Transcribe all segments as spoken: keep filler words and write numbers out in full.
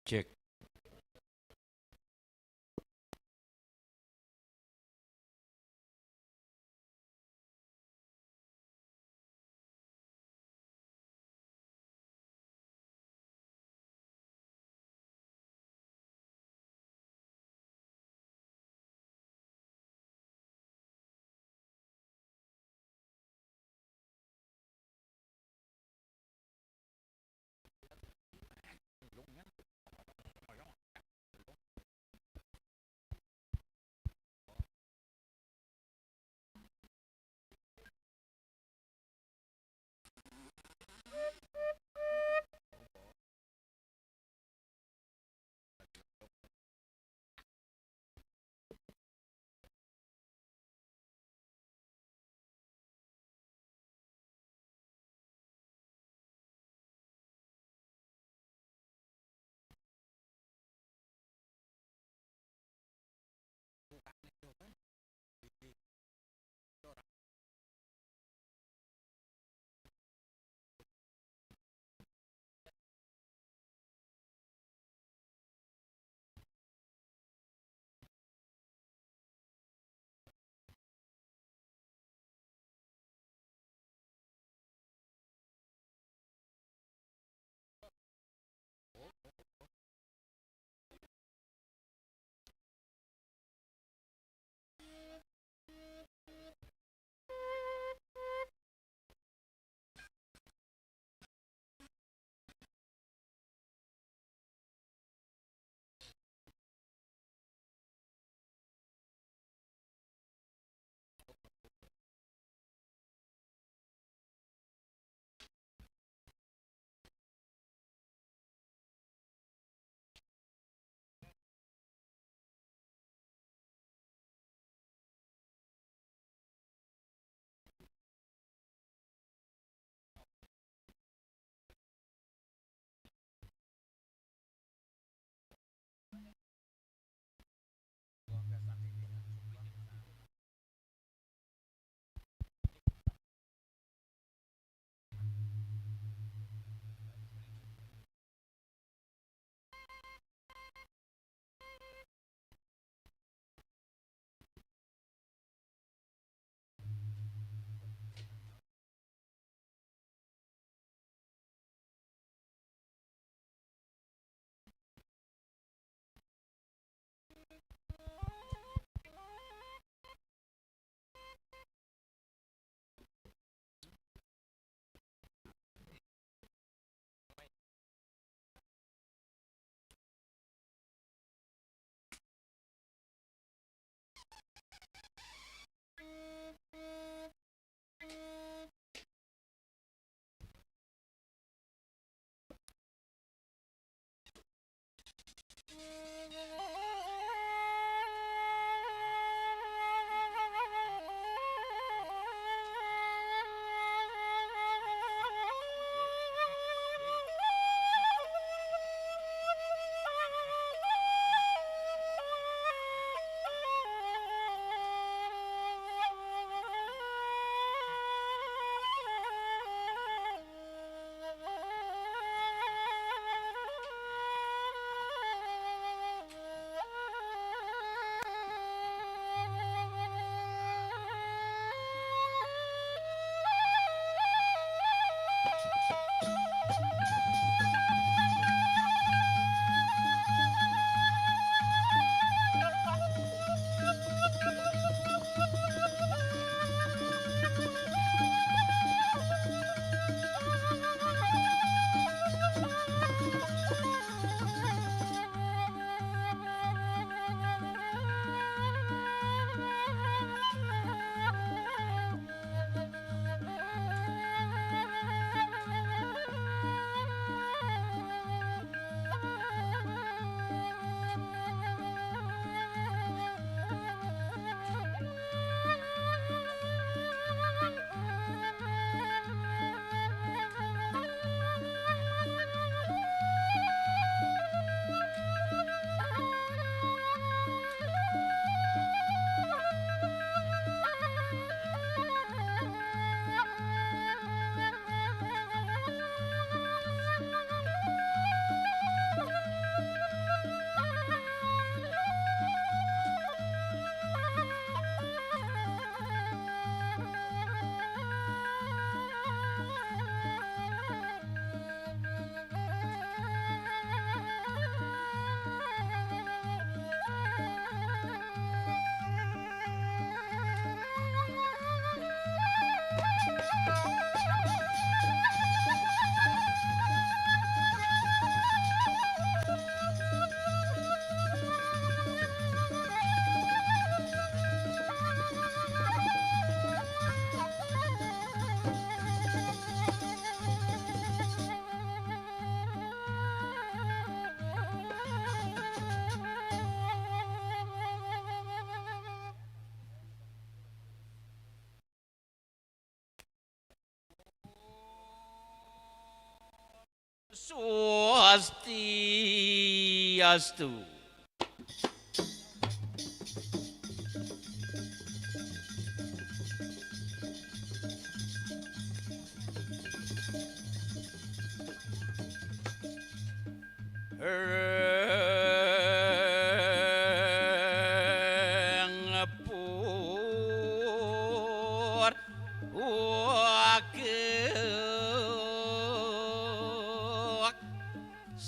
Cek. Swastiastu. Ngepur wakil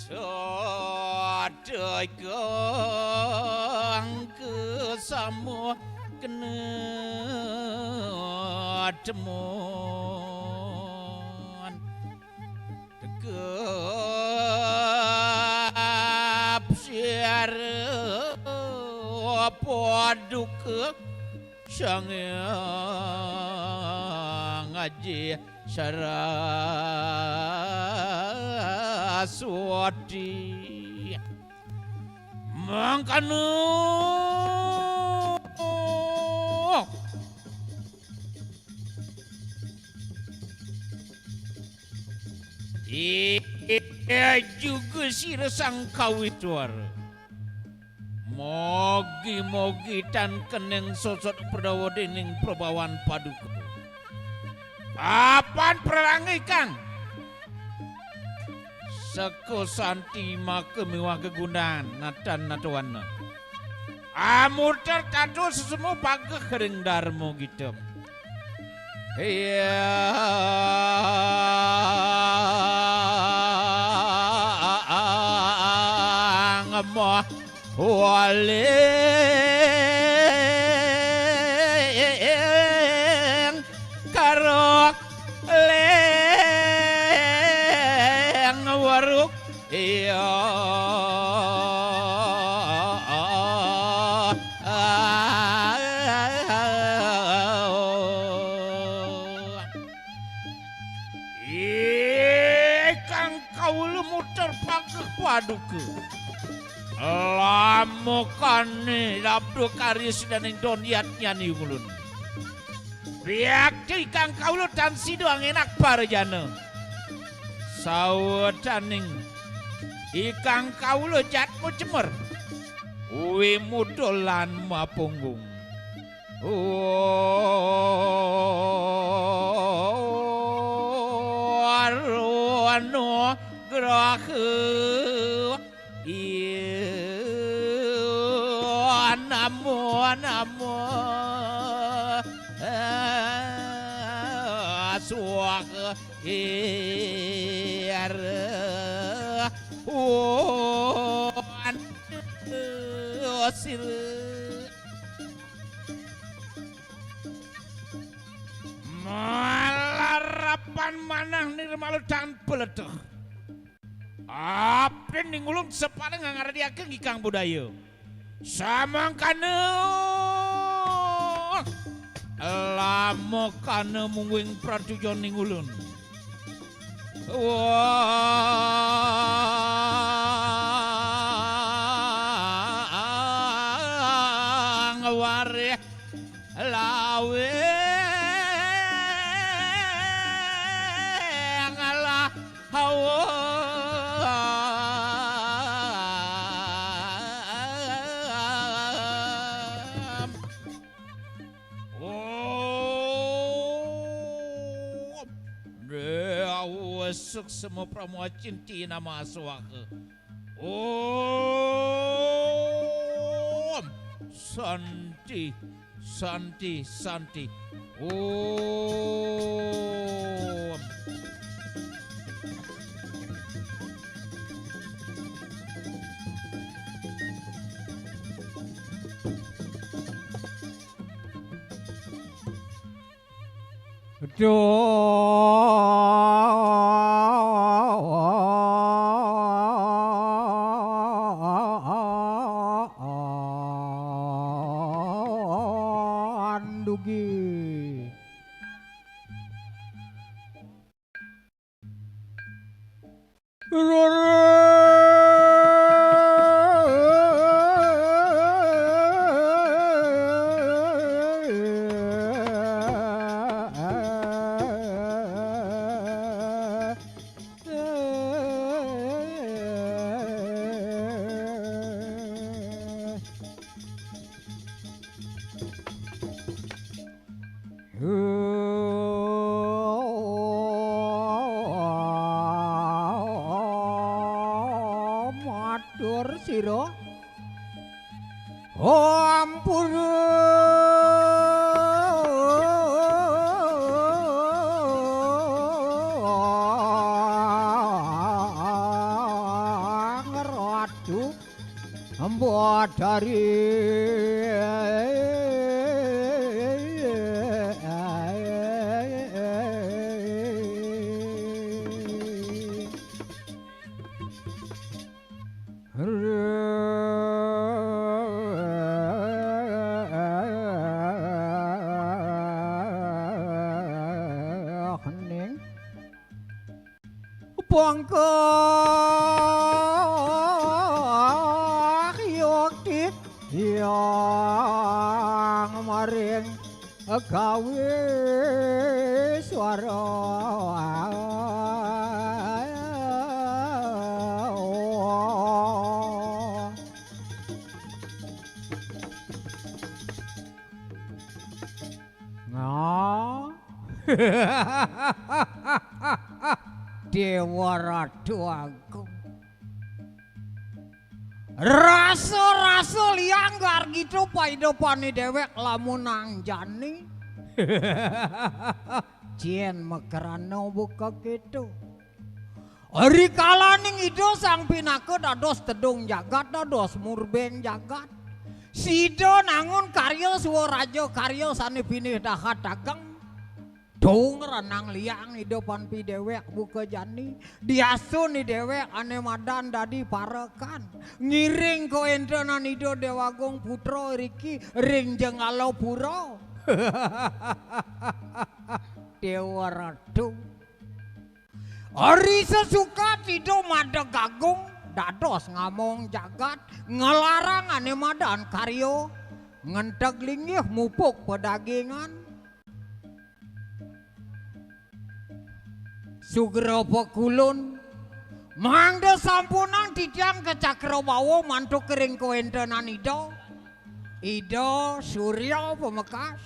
Sadaya kang kesamu kena demun. Tegap siara paduka Sang Hyang Aji Saraswati. Mangkana iya juga sira sang kawitwara. Mogi-mogi tan keneng sosot perdawa dening prabawan paduka. Papan prarangga ikang seka santi maka miwah gegundan natan natawana. Amuter tatu sesemu pageh ring darma gita. Hyang Maha Waling karo leng weruh. Iya. Ikang kaula muter pageh paduka. Lamukane labda karya sidaning don yadnyane ulun. Biakti ikang kaula tan sida angenak parajana. Sawetaning ikang kaula jatma cemer, wimuda lan mapunggung. Waruh anugraha. Iya, namo, namo. Swaha. Iya, wan. Sira. Malarapan manah nirmala tan peleteh. Abdi ning ulun saparing ngardiaken ikang budaya. Samangkana lamukana mungguing pratujon ning ulun. Wang warih lawing lah hawa. Om. Dewa suksma pramoha cinti nama swaha. Om Santi, Santi, Santi. Om. Dugi. Sira? Ampun ngradu mbadari. Ning pangkah yukti yang maring gawe swara. Nga. Dewa Ratu Agung. Rasa-rasa liang gargita paidapane dewek lamun anjani. Jen makrana buka keto. Rikalaning Ida Sang Pinaka dados tedung jagat, dados murbeng jagat. Sida nangun karya swaraja karya sane pinih dahat ageng. Dong renang liang Ida Panpi dewek buka jani. Diasuni dewek ane madan dadi parekan. Ngiring kawentenan Ida Dewagung Putra riki ring Jengalapura. Dewa Ratu. Ari sesukat Ida Madeg Agung dados ngamong jagat, nglarang ane madan karya, ngenteg linggih mupuk pedagingan. Sugra pakulun, mangda sampunang titiang ka Cakrabawa mantuk ring kawentenan Ida. Ida Surya Pamekas,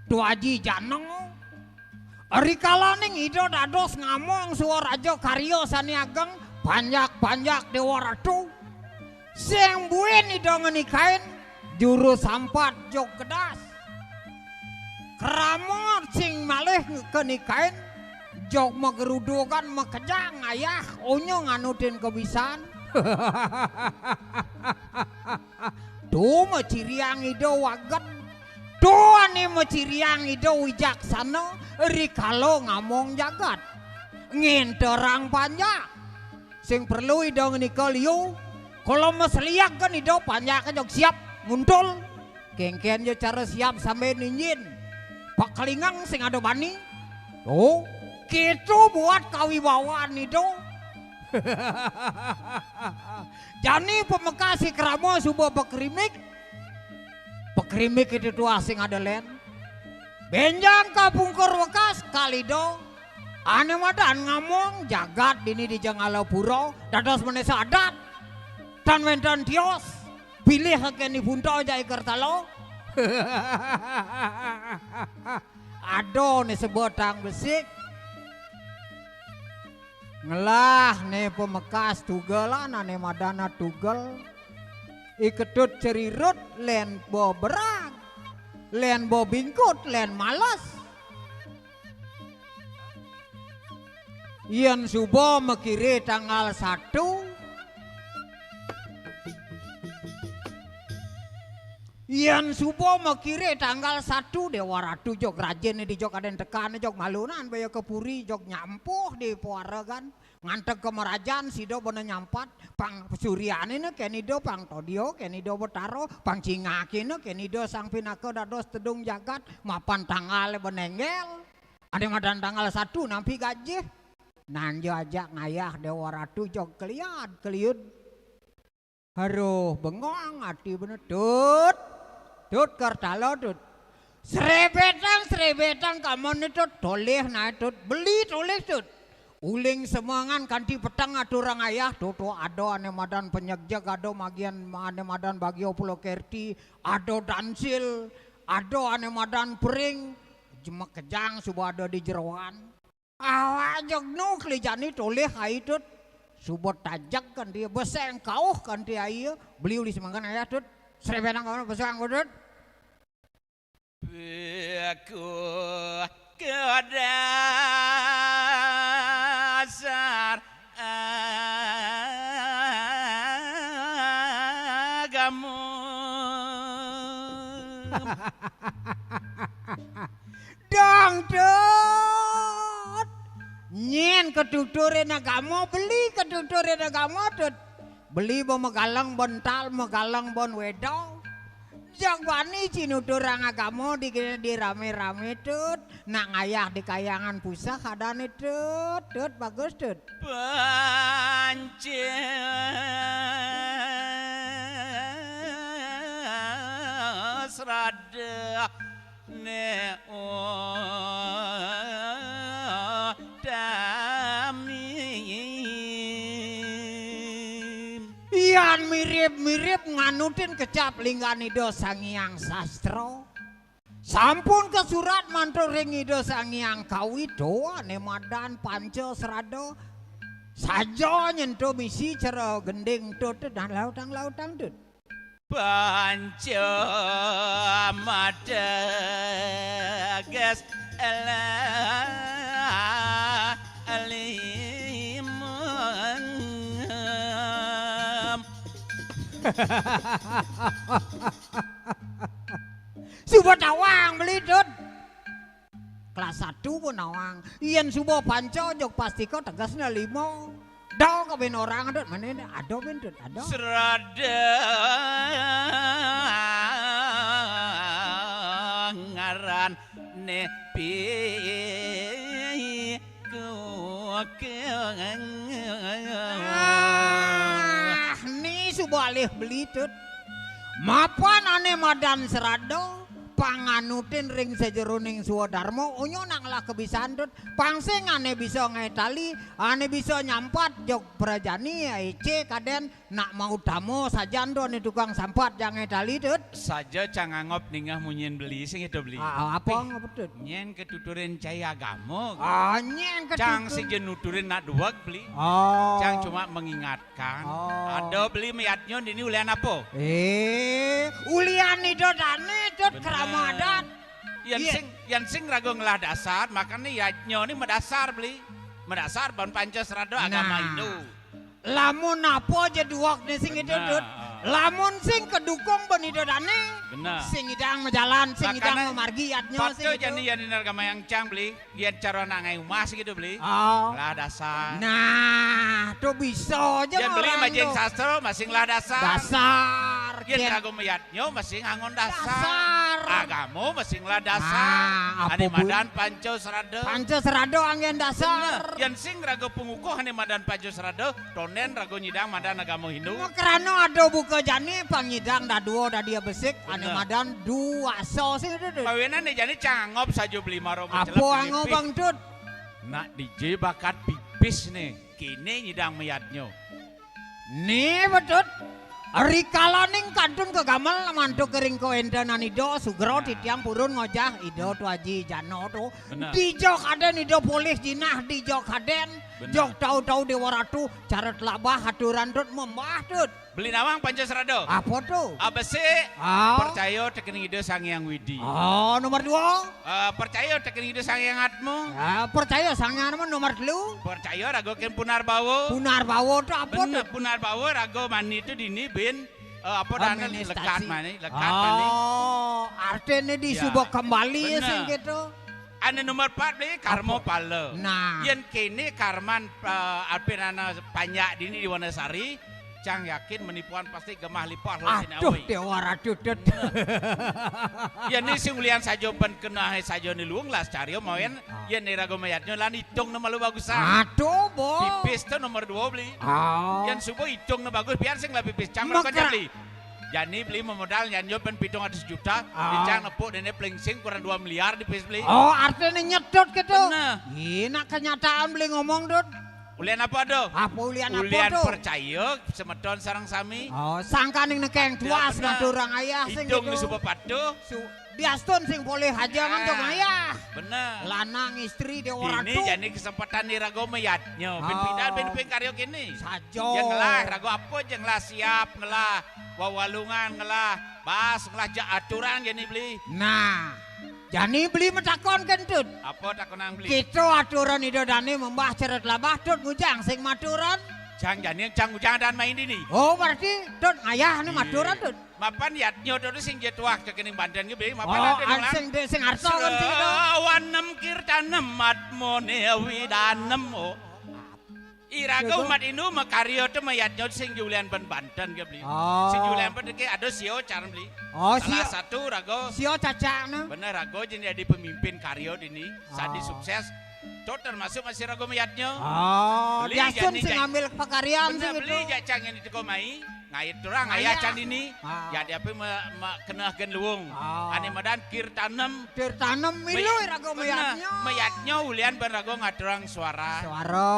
Tuaji Janeng. Rikalaning Ida dados ngamong swaraja karya sane ageng, panjak-panjak Dewa Ratu. Sing buin Ida ngenikain juru sampat jog kedas. Krama sing malih kenikain jog magrudugan makejang ayah onya nganutin kebisan. Tu maciriang Ida waget. Tu ane maciriang Ida wijaksana rikala ngamong jagat. Ngenterang panjak. Sing perlu Ida ngenika liu, kala maseliak kan Ida panjake jog siap nguntul. Kengken ja cara siap sambil ninjin. Pakalingeng sing ada bani. Oh, keto buat kawibawaan Ida. Jani pamekasi krama suba pakrimik. Pakrimik itu tuah sing ada len. Benjang kapungkur wekas kal Ida. Ane madan ngamong jagat dini di Jengalapura dados manesa adat. Tan wenten tios. Bilih keni punta jai kertala. Ada ne sebetang besik. Ngelah ne pamekas tugelan ane madana tugel. I Ketut cerirut len beberag. Len bebingkut, len males. Yen suba makire tanggal satu, yen suba makire tanggal satu, Dewa Ratu jog rajin di jog aden tekan jog malunan baya ke puri jog nyampuh di puaragan. Nganteg ka marajan sida bana nyampat, pang suryane ne keni da pang todia, keni da betara, pang cingakine keni da sang pinaka dados tedung jagat, mapan tangale benenggel. Ane madan tanggal satu nampi gajih. Nanja ajak ngayah Dewa Ratu jog keliad, keliud. Aduh, bengong ati bener. Tut. Tut, kertala, Tut. Srebetang, srebetang, kamon, Tut. Tolih nae, Tut. Beli tolih, Tut. Uling semengan kanti peteng aturang ayah, Tut, Tut, ada ane madan penyegjeg, ada magian ane madan bagio pulo kerti, ada dansil, ada ane madan pering, jemek kejang suba ada di jeroan. Awak jog nu keli jani tolih ai, Tut. Suba tajeg kanti beseng kauh kanti aia, beli uli semengken ayah, Tut. Srebenang kawan beseng, Tut. Beukuh ke dasar agama. Dong, Tut. Nyén katuturin agama, beli katuturin agama, Tut. Beli ba magaleng ba ental, magaleng ba weda. Jeg bani ci nuturang agama di, di ramé-ramé, Tut. Nak ngayah di kayangan puseh adané, Tut. Tut, bagus, Tut. Panca srada né utami. Yan mirip-mirip nganutin kecap linggan Ida Sang Hyang Sastra. Sampun kasurat mantuk ring Ida Sang Hyang Kawi, to ané madan Panca Srada. Saja nyén to misi cara gending, Tut, dan lautang-lautang, Tut. Panca mateges la limang. Suba tawang beli, Tut. Kelas satu pun nawang. Yén suba panca, jeg pastika tegesné lima. Da ka bén orang, Tut, mané ada bén, Tut, ada. Srada ngaran né pikukeng. Ah, né suba alih beli, Tut. Mapan ané madan srada, panganutin ring sajeroning swadarma, unyun nak ngelah kebisan, Tut. Pang sing ané bisa ngaé tali, ané bisa nyampat, jeg prajani, écé kadén, nak mautama sajan, Tut, ané tukang sampat, jang ngaé tali, Tut. Saja cang anggap ningeh munyin beli, sing itu beli. Ah, apa, apa, Tut? Nyén katuturin cai agama. Ah, nyén katuturin. Cang sija nuturin nak duweg beli. Oh. Cang cuma mengingat. Kan. Oh. Ada beli mayadnya dini ulian apa? Eh, ulian Ida Dané, Tut, krama adat. Yan sing, yan sing raga ngelah dasar, makané yadnya né madasar beli. Madasar ban Panca Srada agama Hindu. Lamun apa aja duweg né sing itu, Tut. Lamun sing kedukung ban Ida Dané. Bener. Sing idang majalan, sing idang mamargi yadnya sing itu. Makané patut jani yan agama yang cang beli. Yén cara nak ngaé umah sing gitu beli. Oh. Lah dasar. Nah, to bisa aja. Yén beli majeng sastra masing lah dasar. Dasar. Yén raga mayadnya masing anggon dasar. Dasar. Agama masing lah dasar. Nah, ané madan Panca Srada. Panca Srada anggén dasar. Bener. Yén sing raga pangukuh ané madan Panca Srada, tondén raga nyidang madan agama Hindu. Krana ada buka jani pangidang dadua dadia besik ané madan duasa sing itu, Tut. Mawinan né jani cang anggap saja beli maro. Apa anggap, Bang Tut? Nak dija bakat pipis né, kéné nyidang mayadnya. Né, Tut. Rikalaning kantun kagamel mantuk ring kawéntenan Ida, sugra titiang purun ngojah Ida Tu Aji Jana to. Bener. Dija kadén Ida polih jinah, dija kadén. Bener. Jeg tau-tau Déwa Ratu, cara telabah aturan, Tut, membah, Tut. Beli nawang Panca Srada. Apa to? Abesik. Ah. Percaya tekén Ida Sang Hyang Widhi. Oh, nomor dua. Eh, percaya tekén Ida Sang Hyang Atma. Ah, percaya Sang Hyang Atma, nomor telu. Percaya raga kén Punarbawa. Punarbawa to apa to? Bener, Punarbawa raga mani to dini bin, eh, apa, administrasi. Lekat mani, lekat mani. Oh, artiné disuba kembali ya, sing gitu. Ané nomor pat beli karma pala. Nah. Yén kéné karman, eh, alpinana panjak dini di Wanasari, cang yakin menipuan pasti gemah lipah lo. Aduh, Déwa Ratu, Tut. Yén né sing ulian saja pan keneh saja né luung las carya mawinan, yén né raga mayadnya lan itung né malu bagusan. Aduh, Bo. Pipis to nomor dua beli. Oh. Yén suba itung né bagus, pian sing lah pipis cang. Makara. Jani beli memodal nyanjur pan pitung atus juta, dicang nepuk déné plingsing kurang dua miliar di pipis beli. Oh, artiné nyetut gitu. Bener. Ih, nak kenyataan beli ngomong, Tut. Ulian apa to? Apa ulian apa to? Ulian percaya semeton sareng sami. Oh, sangkaning nekeng tuas ngaturang ayah sing idung suba patuh. Diastun sing polih aja ngantuk ayah. Bener. Lanang istri dia ora. Ini jani kesempatan nih raga mayadnya. Pin pidan pin ping karya kene. Saja. Yang ngelah raga apa yang ngelah siap ngelah wawalungan ngelah bas ngelah ja aturan jani beli. Nah. Jani beli matakon kentut. Apa takonang beli? Kita aturan ida dane membah ceret labah tut ngujang sing maturan. Jang jani jang ngujang dan main dini. Oh, berarti tut ngayah ni maturan tut. Mapan yadnya tut sing jatuah ke kening banten ke beli. Mapan oh, ada an sing sing harta kan sing itu. Wanem kirtanem matmone widanem. Oh. Iraga umat Hindu makarya to mayadnya sing julian ban banten ke beli. Oh. Sing julian ban ke ada sio caran beli. Oh, salah satu raga. Sio cacakna. Bener raga jadi pemimpin karya dini. Sandi sukses. To termasuk masih raga mayadnya. Oh, beli diastun sing ngambil pakaryan sing beli itu. Jacang yang diteko mai. Ngait turang ayah candini. Ya dia pe me, me, kena gen luung. Ane madan kirtanem. Kirtanem milu raga mayadnya. Mayadnya ulian ban raga ngaturang suara. Suara.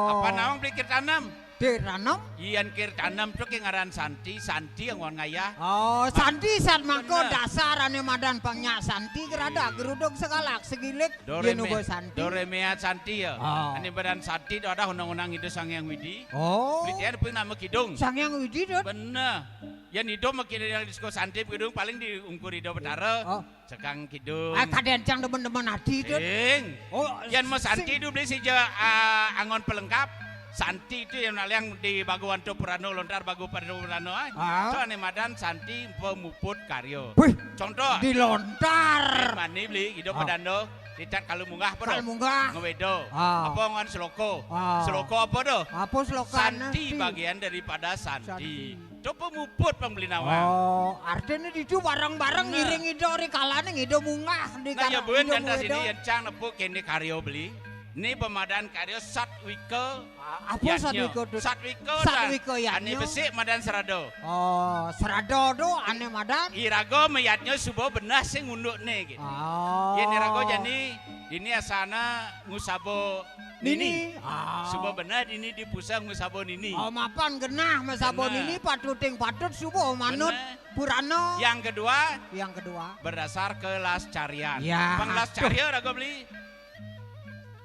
Apa nawang beli kirtanem? Kirtanem. Ian kirtanem tu ke ngaran santi, santi yang wan ngayah. Oh, santi sat mangko dasar ane madan pangnya santi gerada geruduk segalak segilik. Dore me, dore mea santi ya. Oh. Ane badan santi tu ada undang-undang itu Sang Hyang Widi. Oh. Pelitian pun nama kidung. Sang Hyang Widi dot. Bener. Yang hidup makin yang disko santi kidung paling diungkur hidup betara. Oh. Sekang kidung. Ah, kaden cang demen-demen hati dot. Sing. Oh, yang mau santi itu beli sija ah, angon pelengkap. Santi itu yang naliang di bagu anto purano lontar bagu pada purano ai. Ah. So ane madan santi pemuput karyo. Wih. Contoh. Dilontar. Mani beli hidup ah. Padando. Titat kalau munggah apa? Kalau munggah. Ngewedo. Ah. Apa ngan seloko? Ah. Seloko apa do? Apa selokan? Santi bagian daripada santi. Santi. Itu pemuput pang beli nawang. Oh, artinya itu bareng-bareng ngiring ido ri kalane ngido munggah di nah, ya buen dan sini yang cang nepuk kene karyo beli. Ini pemadan karyo satwika. Apa satwika tu? Satwika. Satwika ya. Ane besik madan serado. Oh, serado tu ane madan. Irago meyatnya subo benah sing unduk ne gitu. Oh. Yen irago jani ini asana ngusabo nini. Nini. Ah. Subo benah ini di pusat ngusabo nini. Oh, mapan genah masabo nini patuting patut subo manut purano. Yang kedua. Yang kedua. Berdasar kelas carian. Ya. Panglas carian rago beli.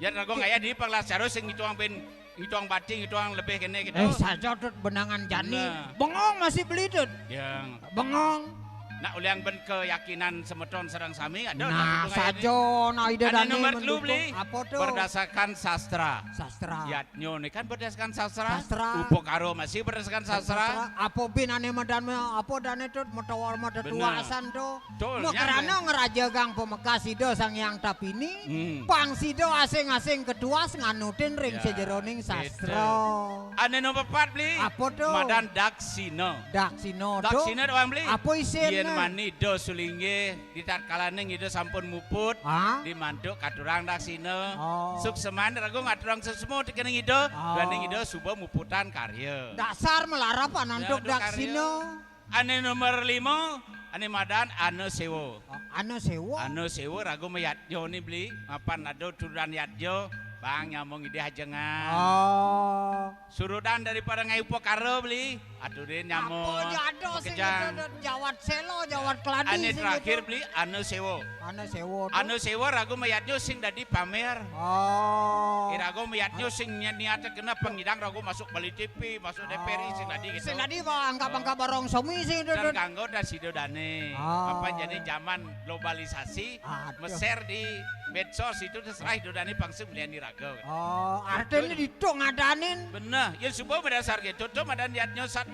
Ya rago ngaya di panglas carian sing ngituang ben ngituang bating, ngituang lebih kene gitu. Eh, saja tut benangan jani. Nah. Bengong masih beli tut. Yang bengong. Nak uliang ben keyakinan semeton serang sami ada. Nah, saja nah ida dani nomor telu beli. Apa tu? Berdasarkan sastra. Sastra. Yatnyo ni kan berdasarkan sastra. Sastra. Upakara masih berdasarkan sastra. Apa bin ane madan apa dane tut metawar mata tuasan tu. Betul. Makarana ngeraja gang pemekas ida Sang Hyang Tapini. Hmm. Pang sida asing-asing ketuas nganutin ring ya, sejeroning sastra. Ane nomor empat beli. Apa tu? Madan daksina. Daksina tu. Daksina doang beli. Apa isin? Yen mani do sulinggih di tatkalane ngida sampun muput ah? Di mantuk katurang daksina. Oh. Sukseman ragu ngaturang suksma tekening ngida. Oh. Duaning ngida suba muputan karya. Dasar melarap anantuk ya, daksina. Ane nomor lima, ane madan ane sewa. Oh, ane sewa. Ane sewa ragu mayatjo ni beli. Mapan ada turunan yatjo, bang nyamong ide hajengan. Oh. Surudan daripada ngai upakara beli. Aturin nyamong. Apa jado sing jawat selo, jawat keladi. Ane terakhir beli ane sewa. Ane sewa. Ane sewa ragu mayatjo sing dadi pamer. Oh. Irago mayatjo sing niat kena pengidang ragu masuk beli P, masuk D P R I sing dadi gitu. Sing dadi bang angka-angka barong somi sing itu. Dan kanggo dan sido dane. Ah. Apa jadi zaman globalisasi, meser di medsos itu terserah itu dane pangsi belian di raga. Oh, artinya ditung adanin. Bener, ya subuh berdasar gitu, tuh madan yatnyo satwika.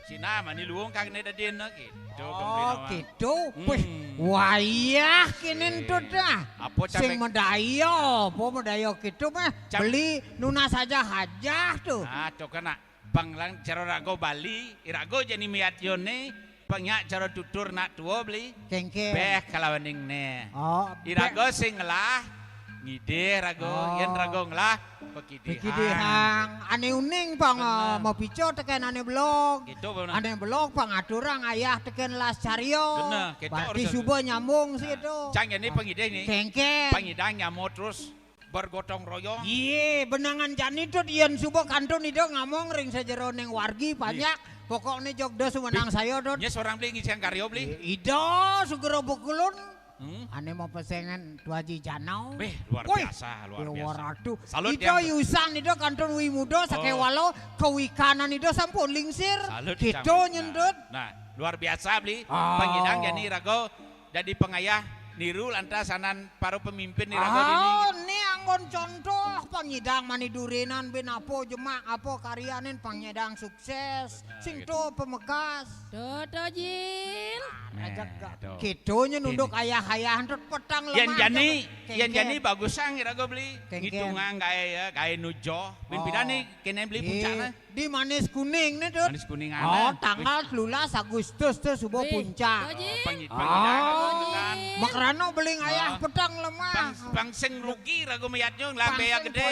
Sina mani luung kang ne dadin gitu. Oh, gitu. Hmm. Wih, wayah kini tuh dah. Apa sing medaya, apa medaya gitu mah. Beli nunas aja hajah tuh. Nah, tuh kena. Panglang cara rago Bali, irago jani miat yone, pangyak cara tutur nak tua beli. Kengke. Beh kalawaning ne. Oh, irago sing ngelah ngidih rago, oh. Yen rago ngelah pekidihang. Pekidihang. Ane uning pang mapico teken ane blog. Gitu bener. Ane blog pang aturang ayah teken las cario. Bener, gitu. Berarti suba nyambung sih itu. Cang ini pengidih nih. Kengke. Pengidang nyamo terus. bergotong royong. Yé, benangan jani Tut, yén suba kantun Ida ngamong ring sajeroning wargi panjak, pokokné jog da sumenang saya Tut. Nya sorang beli ngisian karya beli. Ida sugra bekulun. Hmm? Ané mapesengan Tu Haji Janau. Béh, luar biasa, luar biasa. Déwa Ratu. Salut Ida yang yusan Ida kantun wimuda sakéwala kawikanan Ida sampun lingsir. Salut. Kéto nyén Tut. Nah, luar biasa beli. Pangidang jani raga dadi pangayah niru lantas anan para pemimpin iraga dini. Ah, né anggon contoh pangidang mani durinan bin apa jemak apa karyanin pangidang sukses. Sing to pamekas. Tuh, tuh, Jil. Ajak gak. Kéto nyén unduk ayah-ayah Tut petang lemah. Yén jani, yén jani bagus sang iraga beli. Ngitungang gaé ya, gaé nujoh. Bin pidan né kéné beli puncakné. Di Manis Kuning né, Tut. Manis Kuning. Oh, tanggal telulas Agustus to suba puncak. Pangidang. Makrana beli ngayah petang lemah. Pang, pang sing rugi raga mayadnya ngelah béa gedé.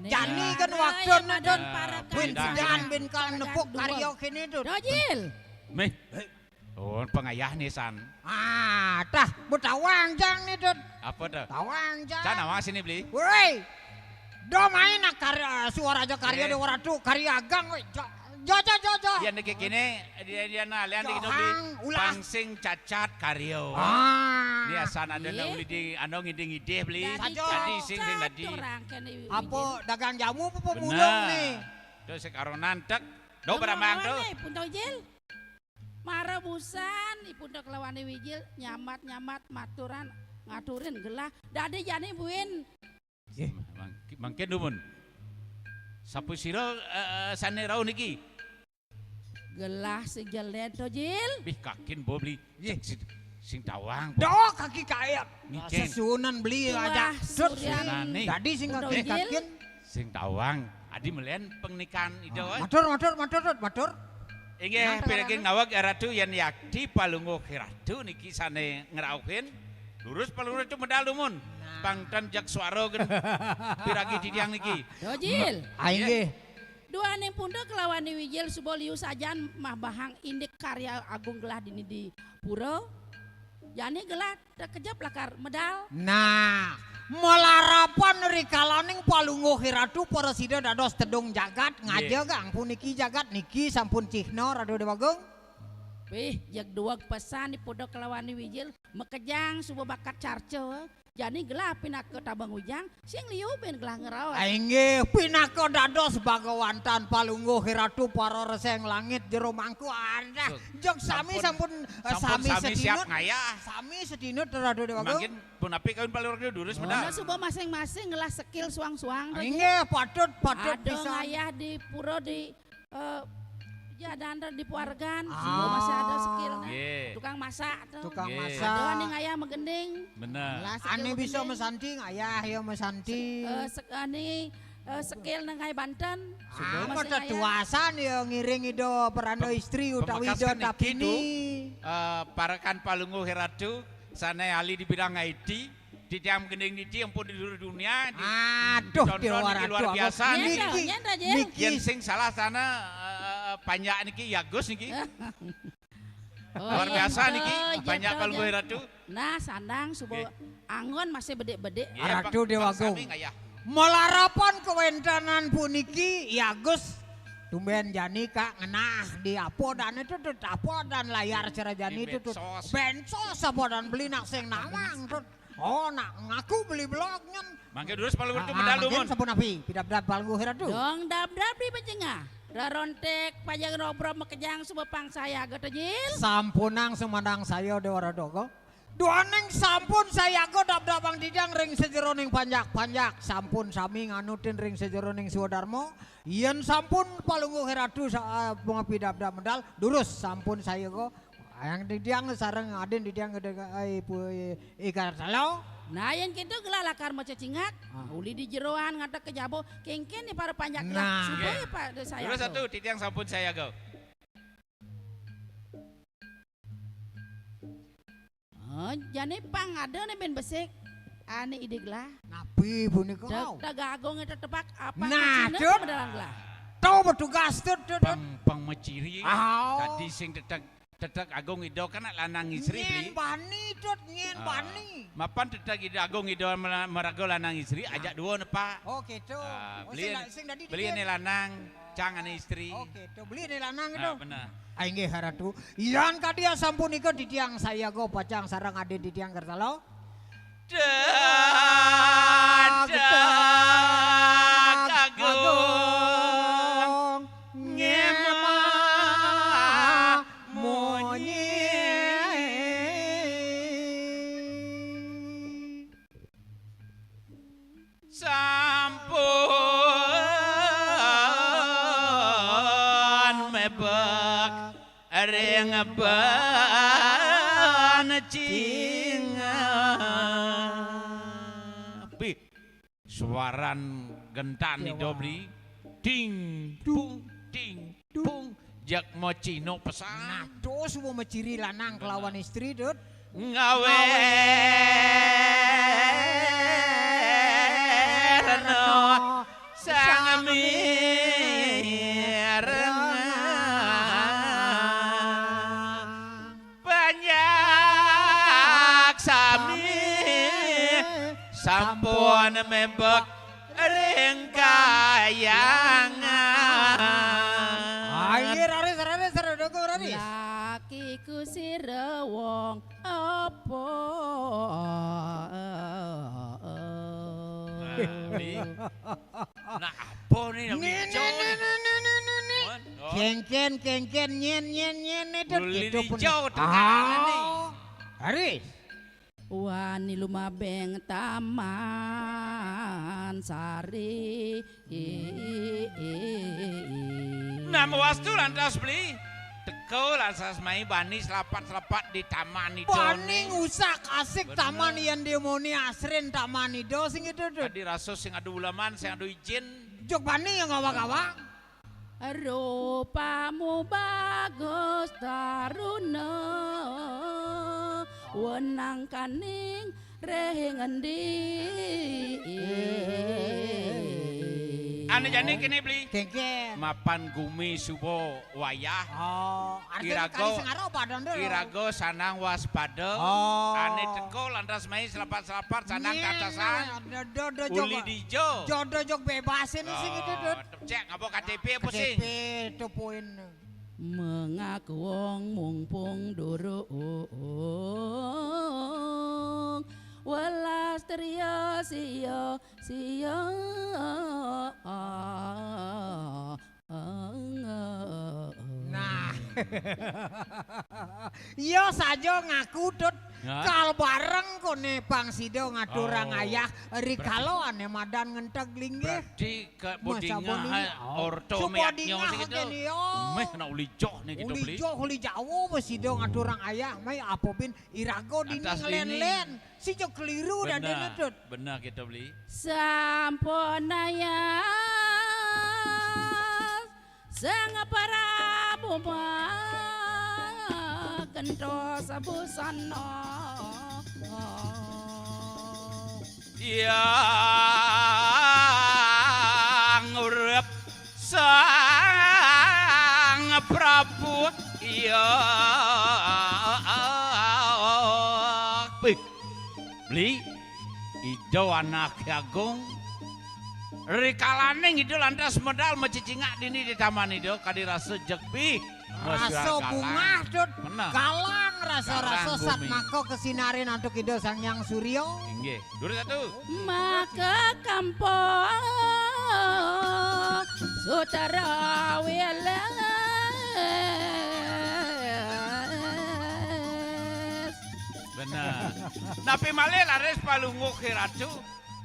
Jani kan waktuné Tut. Bin pidan bin kal nepuk karya kéné Tut. Dojil. Méh. Oh, pangayah né san. Ah, tah, betawang jang né Tut. Apa to? Tawang jang. San awang sini beli. Woi. Do main nak karya suara aja karya Déwa Ratu, karya agang woi. Jo jo jo jo. Yén né kéné dia dia nah lian di beli. Pang sing cacat karya. Ah. Né asan ada na uli di anu ngidih-ngidih beli. Dadi sing sing dadi. Apa dagang jamu apa pemulung né? Terus sekaronan tek. Do barambang to. Pun to Jil. Mara busan ipun to kelawan Wijil nyambat-nyambat maturan ngaturin gelah. Dadi jani buin. Mangkin dumun. Sapasira sané rauh niki? Gelah sing jelén to, Jil. Bih kakin bo beli. Sing, sing tawang. Dok kaki kayak. Sesuunan beli aja. Dadi sing kaki kakin. Sing tawang, adi melian pengnikan Ida. Matur, matur, matur, Tut, matur. Inggih, piraging naweg Ratu yén yakti palungguh Ratu niki sané ngrauhin. Lurus palungguh Ratu medal dumun. Pang ten jag suara gén piragi titiang niki. Dojil. Ah, inggih. Duaning punduk kelawan Wijil suba liu sajan mah bahang indik karya agung gelah dini di pura. Jani gelah Tekejep lakar medal. Nah, malarapan rikalaning palungguh Ratu para sida dados tedung jagat, ngaja gang puniki jagat niki sampun cihna Ratu Déwagung. Wih, jeg dueg pesan di punduk kelawan Wijil, makejang suba bakat carca. Jani gelah pinaka tabang ujang, sing liu bin gelah ngraos. Ah, inggih, pinaka dados bagawantan palungguh Ratu para reseng langit jero mangku. Adah, jeg sami sampun, eh, sami sami siap ngayah. Sami sedina Ratu Déwagung. Mangkin punapi kawin palurga durus medal. Nah, suba masing-masing ngelah skill suang-suang to, Jil. Inggih, patut, patut pisan. Ada ngayah di pura di, eh, jadan di puargan, suba masih ada skill, nah. Tukang masak to. Tukang masak. Ada ning ngayah magending. Bener. Ane bisa masanti ngayah ya masanti. Eh, sek-, ane eh, skill nengah banten. Ah, mata tuasan ya ngiring Ida Peranda Istri utawi Ida Tapini. Eh, parekan palungguh Ratu, sané ahli di bidang I T, titiang gending niti ampun di seluruh dunia, di Aduh, contoh Déwa niki Ratu, luar biasa niki. Niki, niki. Yén sing salah sana, eh, panjak niki, Yagus niki. Luar biasa niki, panjak palungguh Ratu. Nah, sandang suba anggon masih bedik-bedik. Ratu Déwagung. Malarapan kawéntenan puniki, Yagus. Tumbén jani Kak ngenah di apa dan itu Tut, apa dan layar cara jani itu Tut. Bansos apa dan beli nak sing nawang Tut. Oh, nak ngaku beli blog nyén. Mangké durus palungguh Ratu medal dumun. Sampun napi, pidabdab palungguh Ratu. Dong dabdab di pejengah. Rarontek pajang robrab makejang suba pang sayaga to, Jil. Sampunang sumandang saya Déwa Ratu. Duaning sampun sayaga dabdabang titiang ring sajeroning panjak-panjak. Sampun sami nganutin ring sajeroning swadarma. Yén sampun palungguh Ratu sa-, eh, mapidabdab medal, durus sampun sayaga. Ayang titiang sareng adin titiang gedé, eh, pu-, eh, ikar telo. Nah, yén kéto gelah lakar macecingak, uli di jeroan ngatek ka jaba, kénkén di para panjak gelah. Nah. Suba ya, Pak, durus sayaga. Satu, titiang sampun sayaga. Oh, jani pang ada né bin besik. Ané idig lah. Napi punika? Dag-, dagagung itu tepak apa Nah, kucina Tut. Kebedalan gelah. Tau bertugas Tut, Tut, Tut. Pang, pang maciri. Aw. Tadi sing tetek Tetek Agung Ida kan lanang istri, Beli. Nyén bani, Dut, nyén Ah, bani. Mapan Tetek Ida Agung Ida mela-, maraga lanang istri, Ah. ajak dua nepak. Oh, gitu. Ah, Oh, Beli sing en-, da-, sing dadi Beli dadi. Ané lanang, cang ané istri. Oh, gitu. Beli ané lanang Ah, gitu. bener. Ah, inggih, Ratu. Yan kadya sampunika titiang sayaga pacang sareng adi titiang kertala. Tetek Agung Ngema Munyi. Sampun mebek ring bencing. Bih, suaran gentan Ida, Beli. Ding, dung, ding, dung. Jak macina pesan. Nah, dos suba maciri lanang kelawan istri, Dut. Ngawé rena sang mireng. Banyak sami sampun mebek ring kayangan. Ayo, raris, raris, raris, raris. Lakiku sira wong apa? Nah, Beli. Nah, apa nih, nak Nih, nih, nih, nih, nih, nih, nih, nih. Mon, oh. Kengken, kengken, nyen, nyen, nyen, nih, Dut, Ulin gitu pun. Hijau, tengah nih. Ah, Haris. Wani lumabeng Taman Sari. Nah, mawastu lantas Beli. Teka lantas mai bani selapat-selapat di Taman Ida. Bani nih. Ngusah asik. Bener. Taman yan dia muni asrin Taman Ida sing itu, Dut. Tadi rasa sing ada uleman, sing ada izin. Jog bani yang ngawak-ngawak. Rupamu bagus taruna, wenangkaning ring endi? Ane jani kene, Beli. Kengken. Mapan gumi suba wayah. Oh, artine Iraga, kali sing arep padha, Nduk. Iraga sanang waspada. Oh. Ane teka lantas mai selapat-selapat sanang katasan. Do, do, do, uli jog, dija. Jodo jog bebasin sing itu, Dut. Cek ngapa K T P apa sing? K T P itu poin. Mengaku wong mungpung durung welas triya sia, sia. Nah. Iya saja ngaku, Dut. Ya. Kal bareng kone pang sida ngaturang ayah rikala ane madan ngenteg linggih. Berarti ke bodinga orto meaknya kene, ya. Meh nak uli joh nih kita beli. Uli joh, uli Jawa wis sida ngaturang ayah, mai apa bin iraga dini nglen-len. Sija keliru dadene, Dut. Bener kita beli. Sampun ayah Sang Prabu magentos busana. Yang urip Sang Prabu, ya. Wih, Beli, Ida Anake Agung. Rikalaning Ida lantas medal macicingak dini di Taman Ida, kadi rasa jegpi. Rasa bungah, Dut. Galang rasa-rasa satmaka kesinarin antuk Ida Sang Hyang Surya. Inggih. Durus satu. Maka kampa sutra wilis. Bener. Napi malih laris palungguh Ratu?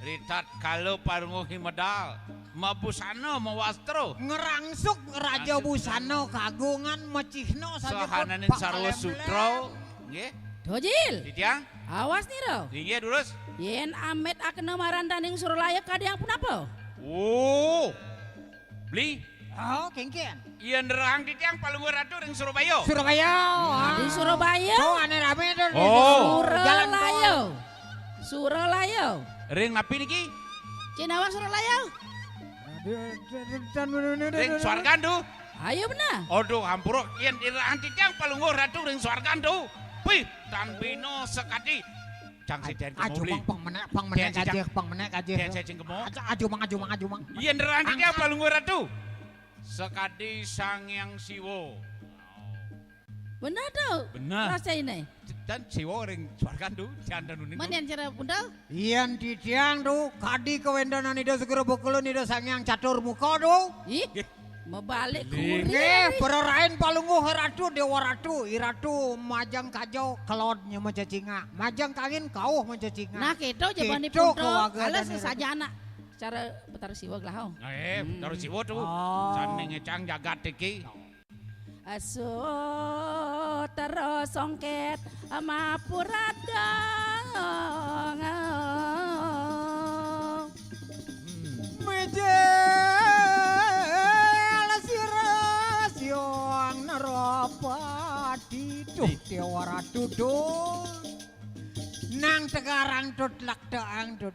Ritat kala palungguh medal, mabusana mawastra. Ngerangsuk raja busana kagungan macihna saja sahananing sarwa sutra. Nggih. Dojil. Titiang. Awas nira. Inggih, durus. Yen amit akena marantaning Suralaya kadang punapa? Oh. Beli. Oh, kengken. Yen nerang titiang palungguh ratu ring Surabaya. Surabaya. Di Surabaya. Oh, ane rame to. Oh. Suralaya. Suralaya. Ring napi niki? Cinawa Suralaya. Ring swargan tu. Ayo benar. Aduh, hampura, yén dirahang titiang Palungguh Ratu ring suargan tu. Pih, tan bina sakadi. Cang sida kemo beli. Ajumang pang menék, pang menék kajih, pang menék kajih. Ajumang, ajumang, ajumang. Yén dirahang titiang Palungguh Ratu. Sakadi Sang Hyang Siwa. Bener tu. Bener. Rasainé. Dan Siwa ring suargan tu, janten uning. Men yén cara punta? Yén titiang tu, kadi kawéntenan Ida Segara Bakula, Ida Sang Hyang Catur Muka tu. Ih, mabalik kurir. Nggih, prarain Palungguh Ratu, Déwa Ratu, Iratu majeng kaja kelod nya macacingak, majeng kangin kauh macacingak. Nah, kéto jaba ni punta. Ala sasaja anak. Cara Betara Siwa gelah. Eh, Betara Siwa tu. Sané ngecang jagat iki. Sutra songkét mapuradang. Mijil sira siang nerapati. Duh, Déwa Ratu, duh. Nang tegarang tut laktaang tut.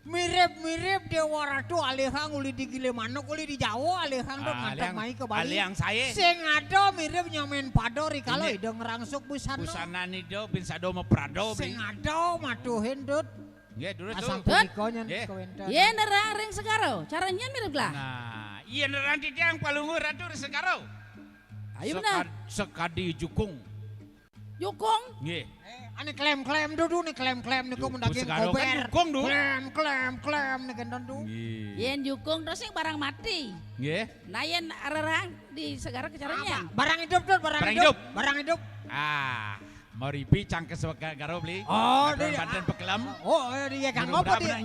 Mirip-mirip Déwa Ratu alihang uli di Gilimanuk, uli di Jawa alihang dong. Ah, ngadeg alihang, mai ka Bali. Alihang saé. Sing ada mirip nyamén pada rikala Ida ngrangsuk busana. Busana Ida bin sada maprada beli. Sing ada matuhin, Dut. Nggih, durus, Dut. Asang punika nyen kawéntenan. Yén nerang ring segara, cara nyen mirip lah. Nah, yén nerang titiang Palungguh Ratu ring segara. Ayo benar. Sekad-, sekadi jukung. Jukung. Nggih. Eh, ané klém-klém dudu né, klém-klém niku mendaging segara kan kober. Jukung, Du. Klém, klém, klém né kénten, Du. Nggih. Yén jukung terus sing barang mati. Nggih. Nah, yén arerang di segara kecarannya. Apa? Barang hidup, Dut, barang hidup. Barang hidup. Barang hidup. Ah, maripi cangkes segara beli. Oh, banten pekelem. Oh, iya, kanggo apa dia?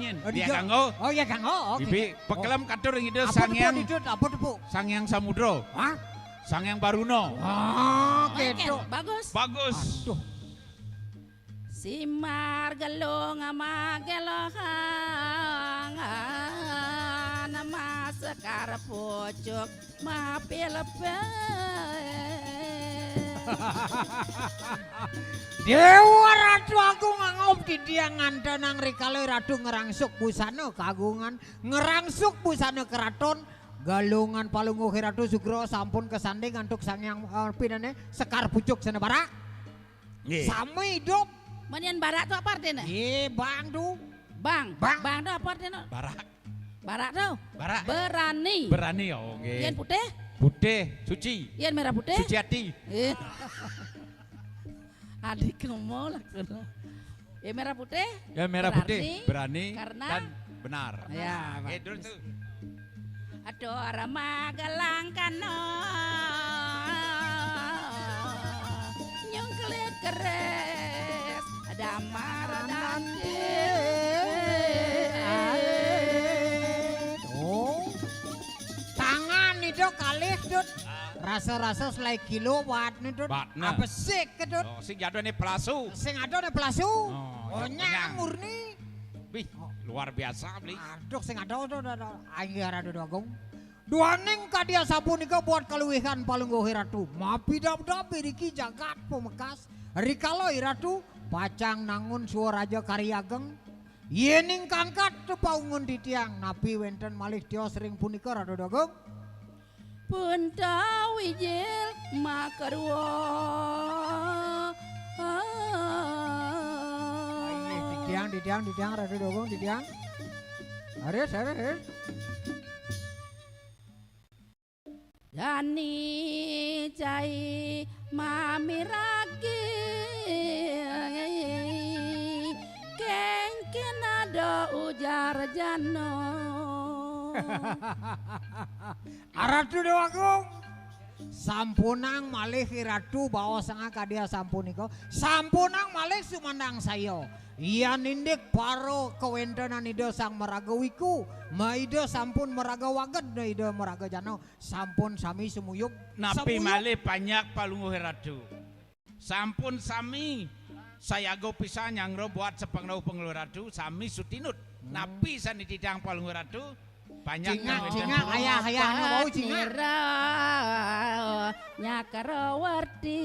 Oh, iya, kanggo. Oke. Ibi pekelem katur ring Ida Sang Hyang. Apa tepuk? Sang Hyang Samudra. Hah? Sang Hyang Baruna. Ah, kéto. Bagus. Bagus. Aduh. Simar gelung ama gelohangan, masekar pucuk mapilebet. Déwa Ratu Agung angob titiang ngantenang rikala Ratu ngrangsuk busana kagungan, ngrangsuk busana keraton, galungan Palungguh Ratu sugra sampun kasanding antuk Sang Hyang, eh, pinané, sekar pucuk sana barak. Nggih. Sami idup. Men yén barak tu apa artiné? Nggih, bang tu. Bang. Bang. Bang tu apa artiné? Barak. Barak tu. Barak. Berani. Berani, oh, nggih. Yén putih? Putih, suci. Yén merah putih? Suci hati. Eh. Adik ngomong lah kono. Ya, merah putih. Ya, merah putih, berani, berani karena dan benar. Ya, eh, bagus. Terus tuh. Aduh, Rama Gelangkana nyungklit keris damar nanti. Oh. Tangan itu kalih, Dut. Rasa-rasa selai kilo batné, Dut. Batné. Apa sik, Dut? Oh, sing jadone pelasu. Sing adone pelasu. Oh, oh, nyang murni. Wih, luar biasa, Bli. Aduh, sing ada, aduh, aduh, aduh. Ayo, Ratu Agung. Duaning kadi asapunika buat kaluwihan Palungguh Ratu. Mapidabdab iriki jagat pamekas. Rikala Ratu pacang nangun Swaraja Kari Ageng. Yéning kangkat tepaungun titiang, napi wénten malih tios ring punika, Ratu Agung? Punta wijil makarua. Ayo, titiang, titiang, titiang, Ratu Agung, titiang. Haris, haris, haris. Dani cai mamiragi, kéngkén ada ujar jana. Ratu Déwa Agung, sampunang malih Ratu baos sanga kadi asampunika, sampunang malih sumandang saya. Yan indik para kawéntenan Ida Sang Maraga Wiku, maida sampun maraga waged, maida maraga jana. Sampun sami sumuyub. Napi malih panjak Palungguh Ratu? Sampun sami sayaga pisan nyanggra buat sapangrauh Palungguh Ratu, sami sutinut. Hmm. Napi sané titiang Palungguh Ratu? Panjak. Cingak, cingak, ayah, ayah, nu bau cingak. Nira Nyakrawarti.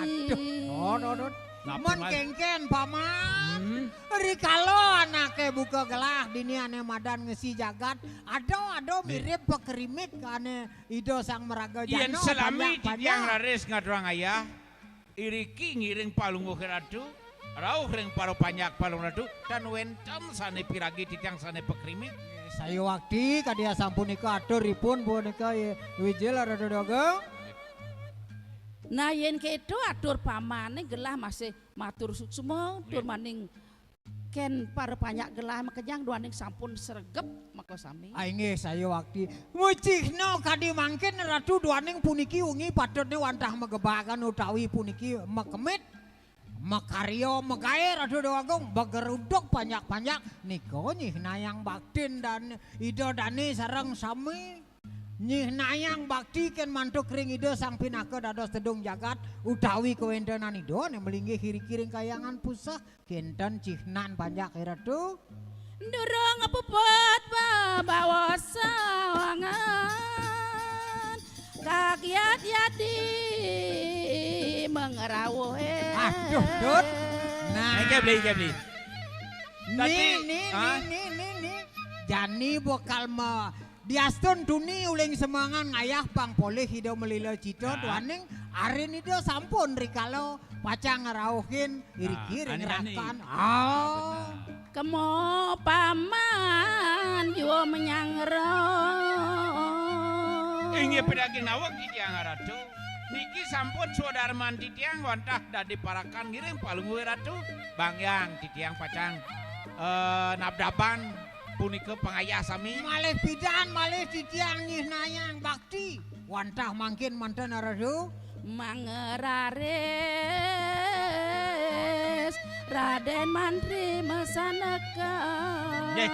Aduh, oh, oh, oh. Napa, Mas? Kéngkén, Paman. Hmm. Rikala anaké buka gelah dini ané madan ngesi jagat, ada, ada. Nih. Mirip pakrimik ané Ida Sang Maraga Jana. Yén salami titiang raris ngaturang ayah, iriki ngiring Palungguh Ratu, rauh ring para panjak Palungguh Ratu, tan wénten sané piragi titiang sané pakrimik. Saya wakti kadi asapunika aturipun punika, ya, Wijil Ratu Dagang. Nah, yén kéto atur pamané gelah masih matur suksma, tur maning kén para panjak gelah makejang duaning sampun sregep makasami. Ah, inggih, saya wakti. Mucihna kadi mangkin Ratu duaning puniki wengi patutné wantah magebagan utawi puniki makemit, makarya, magaé Ratu Déwa Agung, mageruduk panjak-panjak, nika nyihnayang baktin dan Ida dané sareng sami. Nyihnayang bakti kén mantuk ring Ida Sang Pinaka dados tedung jagat utawi kawéntenan Ida ané malinggih iriki ring Kahyangan Puseh, kénten cihnan panjak Ratu. Durung puput bebawa sawangan, kagiat yadi mangrauhé. Aduh, Dut. Nah. Inggih, Bli, inggih, Bli. Ni, tadi, ni, ah? Ni, ni, ni, ni. Jani bakal ma-, diastun tuni uling semengan ngayah pang polih Ida malila cita, nah, duaning arin Ida sampun rikala pacang ngrauhin iriki, nah, ring ani, ani, rakan. Ah. Kema paman jua manyanggra. Inggih pidaging naweg titiang Ratu. Niki sampun swadarman titiang wantah dadi parakan ngiring Palungguh Ratu. Bang Hyang titiang pacang, eh, nabdaban punika pangayah sami. Malih pidan, malih titiang nyihnayang bakti. Wantah mangkin manten Ratu. Mangraris Radén Mantri Masanaka. Nggih.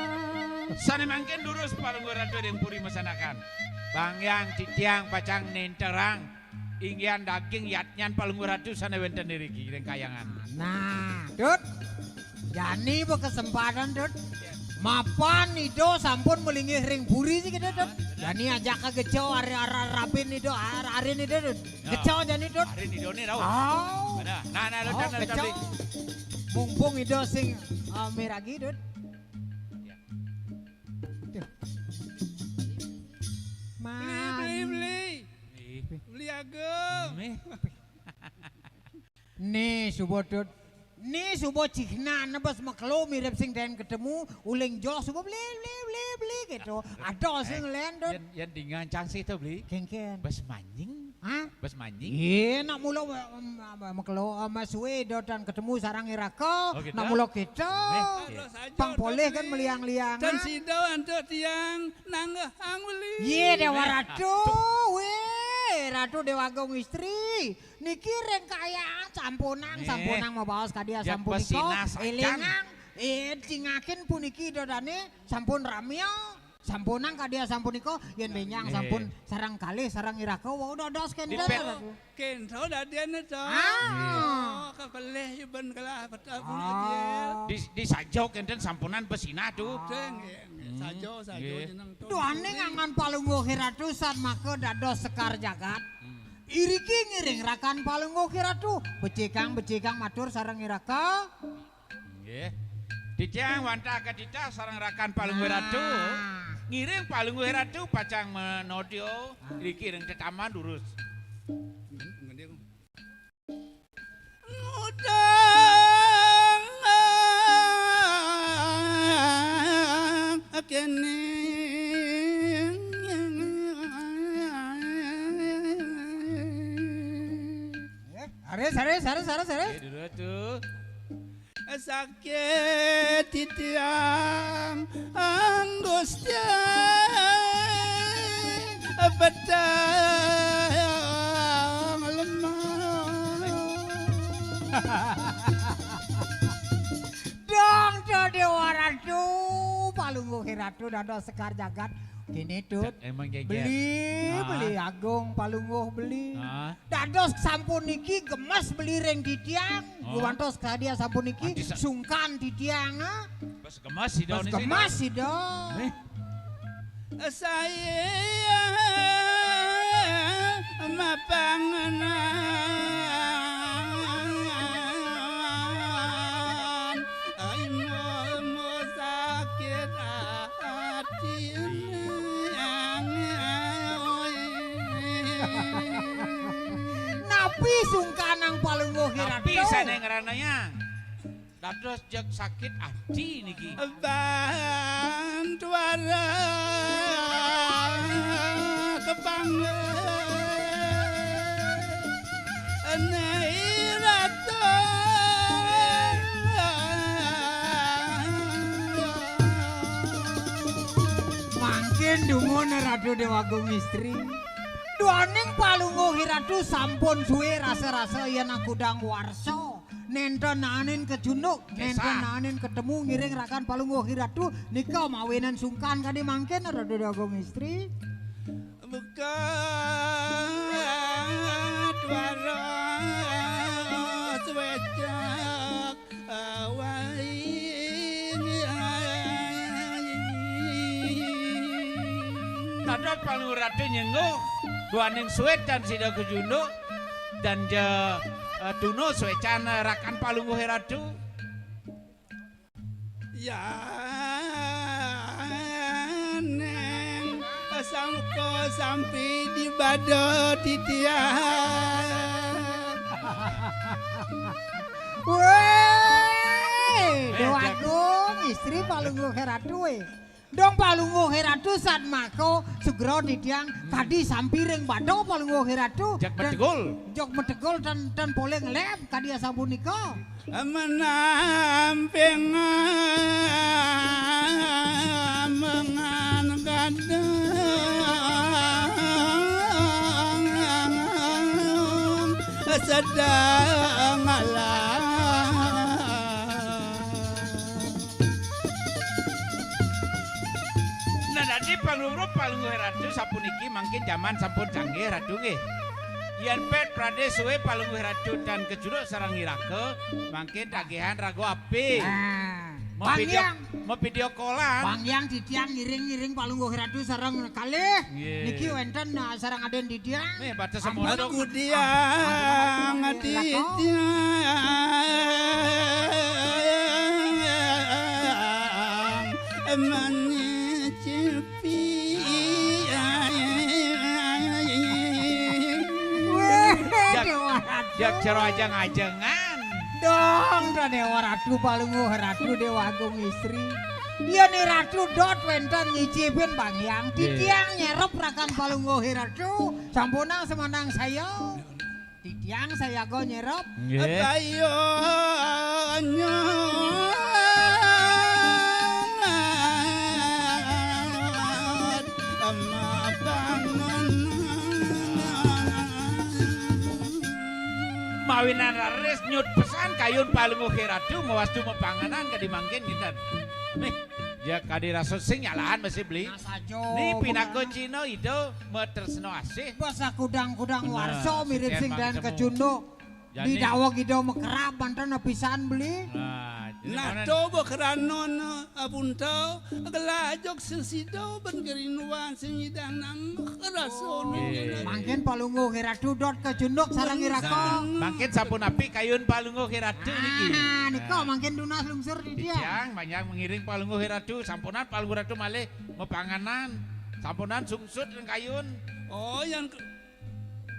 Sané mangkin durus Palungguh Ratu ring Puri Masanakan. Bang Hyang titiang pacang nénterang inggihan daging yadnyan Palungguh Ratu sané wénten iriki ring Kahyangan. Nah, Dut. Jani bakasempatan, Dut. Mapan Ida sampun malinggih ring puri sih kita, Dut. Jani ajak ka geca ari-, ara-, rabin Ida, ar-, arin Ida, Dut. Ya. Geca jani, Dut. Arin Idané rauh. Au. Nah, nah, nah, au, geca. Mumpung Ida sing, eh, miragi, Dut. Ya. Tuh. Beli, beli, beli. Beli. Beli Agung. Beli. Nih, suba, Dut. Nih, suba cihnan bes makelo mirip sing dén ketemu, uling joh suba beli, beli, beli, beli gitu. Ada sing, eh, lén, Dut. Yén, yén dingan cang sih to, Bli. Kéngkén. Bes manying. Hah? Bes manying. Iya, nak mula, em, em, makelo, em, sué Ida tan ketemu sareng iraka, oh, gitu? Nak mula kita. Eh, iya. Pang polih kan meliang-liang. Dan sida antuk tiang nanggehang beli. Iya, Déwa Ratu. Wéh, Ratu Déwa Agung Istri. Niki ring kayaan sampunang, eh, sampunang mabaos kadi asapunika. Élingang, eh, cingakin puniki Ida dané sampun ramia. Sampunang kadi asapunika, yén bénjang, eh, sampun sareng kalih, sareng iraka, wau dados kénten. Dipét. Kénten dadiné to. Ah. Oh, kekelih iban kelah petapun, ah, kecil. Di, di saja kénten sampunang besinah to. Ah. Nggih, nggih. Hmm, saja, saja nggih. Jeneng to. Duaning angan Palungguh Ratu san maka dados sekar jagat. Hmm. Iriki ngiring rakan Palungguh Ratu, becikang, becikang matur sareng iraka. Nggih. Titiang wantah katitah sareng rakan Palungguh Ratu. Ah. Ngiring Palungguh Ratu pacang manodya, ah, iriki ring tetaman durus. Ngudang kéné. Saris, saris, saris, saris, saris. Oké, dulu tuh. Sakit titiang Anggustia petang lemah. Dong, Déwa Ratu, Palungguh Ratu dados sekar jagat. Kéné, Tut. Cak, emang geger. Beli, ah, beli agung, Palungguh beli. Ah. Dados sampun niki gemes beli ring titiang. Oh. Gumantos kadi sampun niki. Anti sa- sungkan titiang, ah. Bes gemes sida. Bes niki gemes sida. Eh. Saya mapangenang. Napi sungkanang Palungguh Ratu? Napi sané ngranayang? Dados jeg sakit ati niki. Bantuara kepangga Nyai Ratu. Mangkin dumun Ratu Déwagung Istri. Duaning Palungguh Ratu sampun suwé rasa-rasa yén kudang warsa. Nénten naenin kecunduk, nénten naenin ketemu ngiring rakan Palungguh Ratu, nika mawinan sungkan kadi mangkin Ratu Déwagung Istri. Buka dwara swécak awai. Dados Palungguh Ratu nyengguh, duaning suwé tan sida kecunduk, dan ja, eh, tuna swécan, eh, rakan Palungguh Ratu. Yaning sangka sampi di bada titiang. Wéh, Déwagung, istri Palungguh Ratu, wéh. Dong Palungguh Ratu satmaka sugra titiang kadi sampi ring bada Palungguh Ratu. Jeg metegul. Jeg metegul tan, tan polih ngelem kadi asapunika. Menamping mengan gadang sedang alam. Nah, dadi pangrurup Palungguh Ratu sapuniki mangkin jaman sampun canggih Ratu nggih. Yén pét pradé suwé Palungguh Ratu tan kecunduk sareng iraka, mangkin tagihan raga apik. Nah, mavideo, mavideo callan. Bang Hyang titiang ngiring-ngiring Palungguh Ratu sareng kalih. Nggih. Niki wénten, nah, sareng adén titiang. Nih, batas ampun, semodok. Kudiang titiang menyicipi. Wéh, Déwa Ratu. Jak jero ajeng-ajengan. Dong, Déwa Ratu Palungguh Ratu Déwagung Istri. Yén Ratu dot wénten nyicipin Bang Hyang. Nggih. Titiang nyerep rakan Palungguh Ratu. Sampunang semanang saya. Titiang sayaga nyerep. Nggih. Bayonyo. Mawinan raris nyut pesan kayun Palungguh Ratu mawastu mapanganan kadi mangkin kinten. Nih, ya kadi rasul sing nyalaan masih beli. Nah, saja. Nih pinaka Cina ida matresna asih. Basa kudang-kudang warsa mirip sing dan kecunduk. Didaweg ida makerab manten pisan beli. Nah, jadi nah, to bekeranun apunta gelajok sing sida ben kerinduan sing nyidang nambah rasana. Nggih. Mangkin Palungguh Ratu dot kecunduk sareng iraka. Mangkin sapunapi kayun Palungguh Ratu niki? Nah, nika mangkin tunas lungsur titiang. Titiang panjang mengiring Palungguh Ratu, sampunang Palungguh Ratu malih mapanganan. Sampunang sungsut ring kayun. Oh, yang ke-,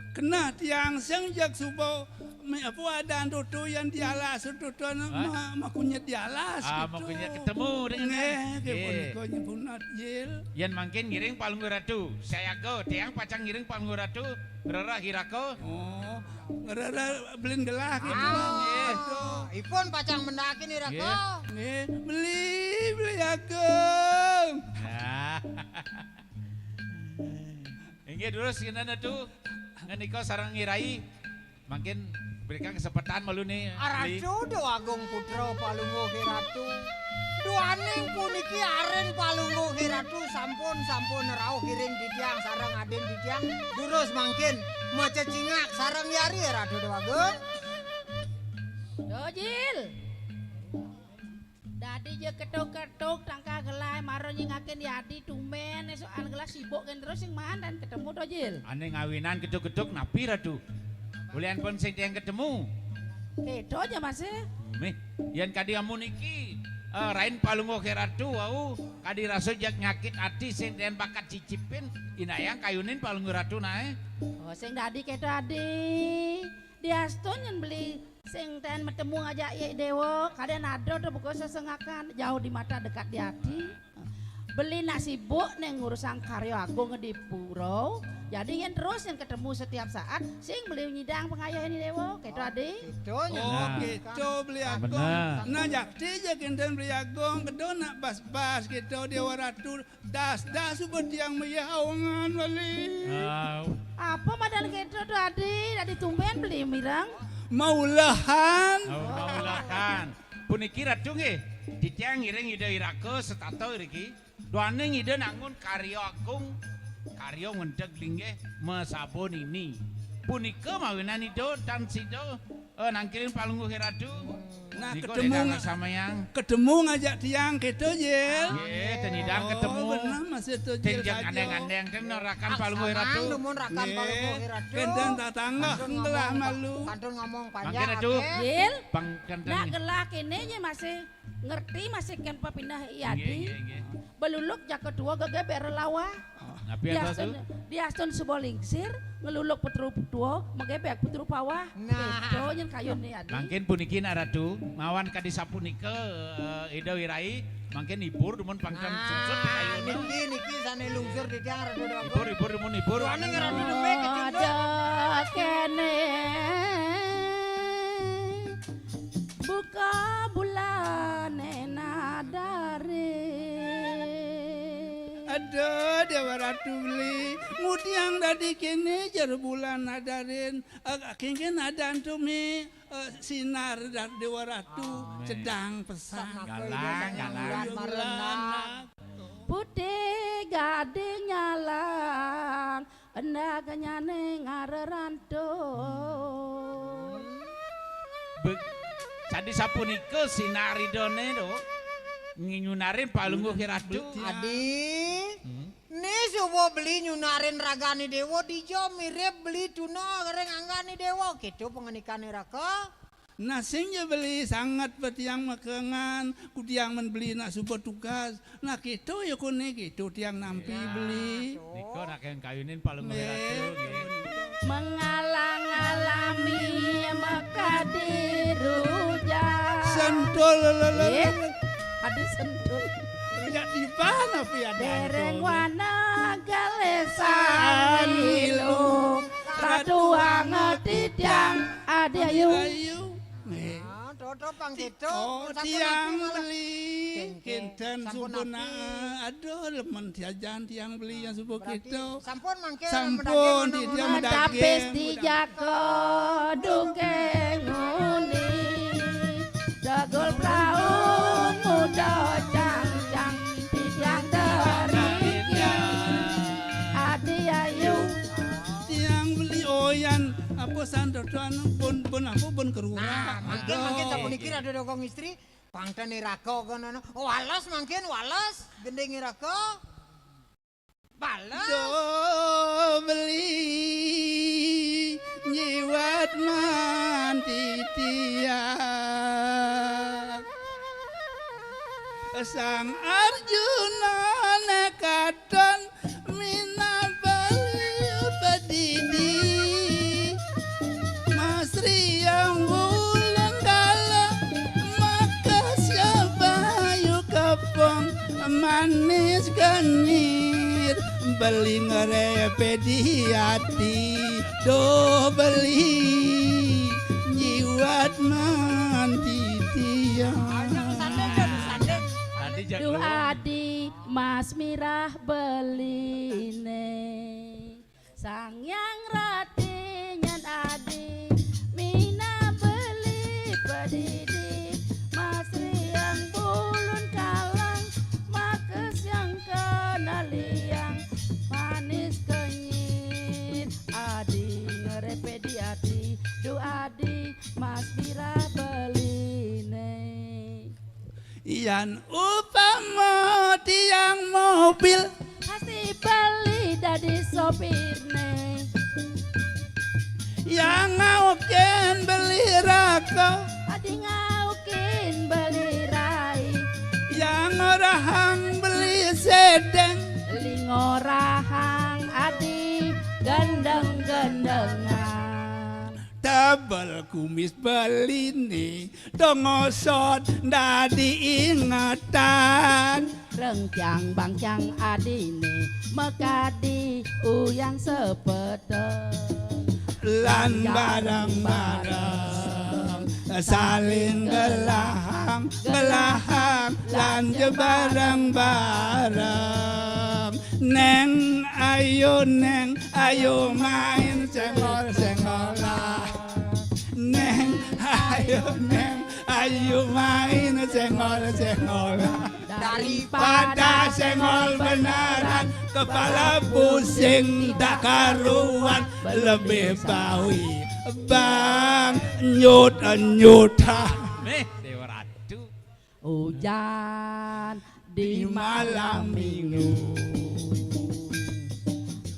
Keneh tiang sing jeg suba me-, apa adan tutu yan di alas tutu anu. Hah? Ma-, makunyit di alas. Ah, gitu. Makunyit ketemu dengan nggih, nggih. Punika nyebunat jil. Yan mangkin ngiring Palungguh Ratu. Sayaga, tiang pacang ngiring Palungguh Ratu. Ngrereh iraka. Oh, ngrereh belin gelah gitu. Ah, nggih. Ipun pacang mendakin iraka. Nggih. Nggih, beli, beli agung. Nah. Inggih, durus kinten Ratu. Ngenika sareng ngirai. Mangkin berikan kesempatan malu nih. Ratu Déwagung Putra Palungguh Ratu. Duaning puniki arin Palungguh Ratu sampun, sampun rauh iring titiang sareng adin titiang. Durus mangkin macecingak sareng yari Ratu Déwagung. Dojil. Dadi ja ketuk-ketuk tangkah gelah mara nyingakin yadi tumben esokan gelah sibuk kan terus sing mandan ketemu to, Jil. Ane ngawinan ketuk-ketuk napi, Ratu? Ulian pun sing tiang ketemu. Kedo aja, Mas. Mih, yen kadi amun iki, eh, rain palungguh ke Ratu wau, kadi rasa jak nyakit ati sing tiang bakat cicipin, inayang kayunin palungguh Ratu nae. Oh, sing dadi kedo adi. Diastun yén beli sing ten matemu ngajak yé déwa, kadén ada to buka sesengakan, jauh di mata dekat di hati. Beli nak sibuk neng ngurusang karya agung di pura. Jadi yén terus yén ketemu setiap saat, sing beli nyidang pengayah ini déwa, kéto adi. Kéto nyén. Oh, nah, kéto beli agung. Bener. Nah, jakti ja kénten beli agung, kéto nak bas-bas kéto Déwa Ratu. Das-das suba tiang mayaungan beli. Au. Apa madan kéto to adi? Adi tumbén beli mireng. Maulehan. Au, maulehan. Puniki Ratu nggih, titiang ngiring Ida Wiraka setata iriki. Duaning Ida nangun karya agung, karya ngendeg linggih masaba nini. Punika mawinan Ida tan sida, eh, nangkilin Palungguh Ratu. Nah, nika ketemu nggih, nga-, samayang. Ketemu ngajak tiang kéto, Jil. Nggih, ten nyidang ketemu. Oh, bener, masih to, Jil, ten jang saja. Andeng-andeng ten rakan Palungguh Ratu. Numun rakan Palungguh Ratu. Kénten tatangga ngelah malu. Kantun ngomong panjang, Ratu. Jil. Pang-, kénten. Nak gelah kéné ja masih ngerti, masih kén papineh I Adi. Nggih, nggih, nggih. Beluluk jaka tua gegébék lawah. Napi ento, diastun, Tu? Diastun suba lingsir, ngeluluk petru tua, magébék petru pawah. Nah. Kéto nyén kayun I Adi. Mangkin puniki nak Ratu, mawan kadi sapunika, eh, Ida Wirai, mangkin ibur dumun pangkén sungsut kayun. Niki, niki sané lungsur titiang Ratu Déwa Agung. Ibur, ibur dumun ibur. Duaning Ratu Déwa Agung kecunduk. Ada kéné. Buka bulané nadarin. Aduh, Déwa Ratu beli. Ngudiang dadi kéné jer bulan nadarin. Eh, kénkén ada antu mi, eh, sinar dar Déwa Ratu. Amin. Cedang pesan. Galang, galang. Bulan marenang. Putih gading nyalang. Endagnyané ngarerantun. Be-, sadi sapunika sinaridané, to, nginyunarin Palungguh Ratu. Adi, hmm? Né suba beli nyunarin ragané déwa dija mirib beli tuna ring anggané déwa, kéto panganikané Raka. Nah, sing ja beli sanget pa tiang makengan, ku tiang men beli nak suba tugas. Nah, kéto ya koné, kéto tiang nampi beli. Nika nak kén kayunin Palungguh Ratu, nggih. Mengalang-alami makadi rujak. Sentul, lho, lho, lho. Nggih. Adi sentul. Rujak tiban apa ya? Dereng wana galesan milu. Ratu anget titiang Adi Ayu. Ayu. Nggih. Ah, to, to, pang kéto. Oh, sampun tiang aku malah beli. Kénkén sampun suba aku. Nah, aduh, lemen jajan tiang beli yang suba kéto. Sampun mangké. Sampun, medaging, dia medaging. Tapis di jaka dukeng nguni. Dagul prau muda cangcang. Titiang teriki. Adi Ayu. Tiang beli oyan, apa sandodo anu, bun, bun apa, bun kerurak. Nah, mangkin, mangkin sapuniki Ratu Déwa Agung istri, pang ten iraka kono. Wales mangkin, wales, gending iraka. Bales. Do beli nyiwat man titiang. Sang Arjuna nekaton minabali padidi. Masri yang bulan kala, maka siapa yu kepong manis kenyir. Beli ngerepedi ati, do beli nyiwat man titiang. Ayo, sanding, sanding. Adi, Duh, jadul. Adi, mas mirah beliné. Sang Hyang Rati nyan adi, mina beli padidi, mas riang bulun kalang, maka siang kena liang, manis kenyit, adi ngerepedi adi, duh adi, mas mirah beliné. Yan upama tiang mobil, pasti beli dadi sopirné. Yang ngaukin beli raka, adi ngaukin beli rai. Yang ngorahang beli sedeng, beli ngorahang adi gendeng-gendengan. Bel kumis beline, dongosot dadi ingetan. Rengcang bangcang adine, mekadi uyang sepeteng. Lan bareng-bareng saling gelahang, gelahang lan je bareng-bareng. Neng, ayo Neng, ayo main senggol-senggolan. Neng, ayo Neng, ayo main senggol-senggolan. Daripada senggol beneran, kepala pusing tak karuan, lebih baik bang nyut-nyut. Nih, Dewa Ratu. Hujan di malam minggu,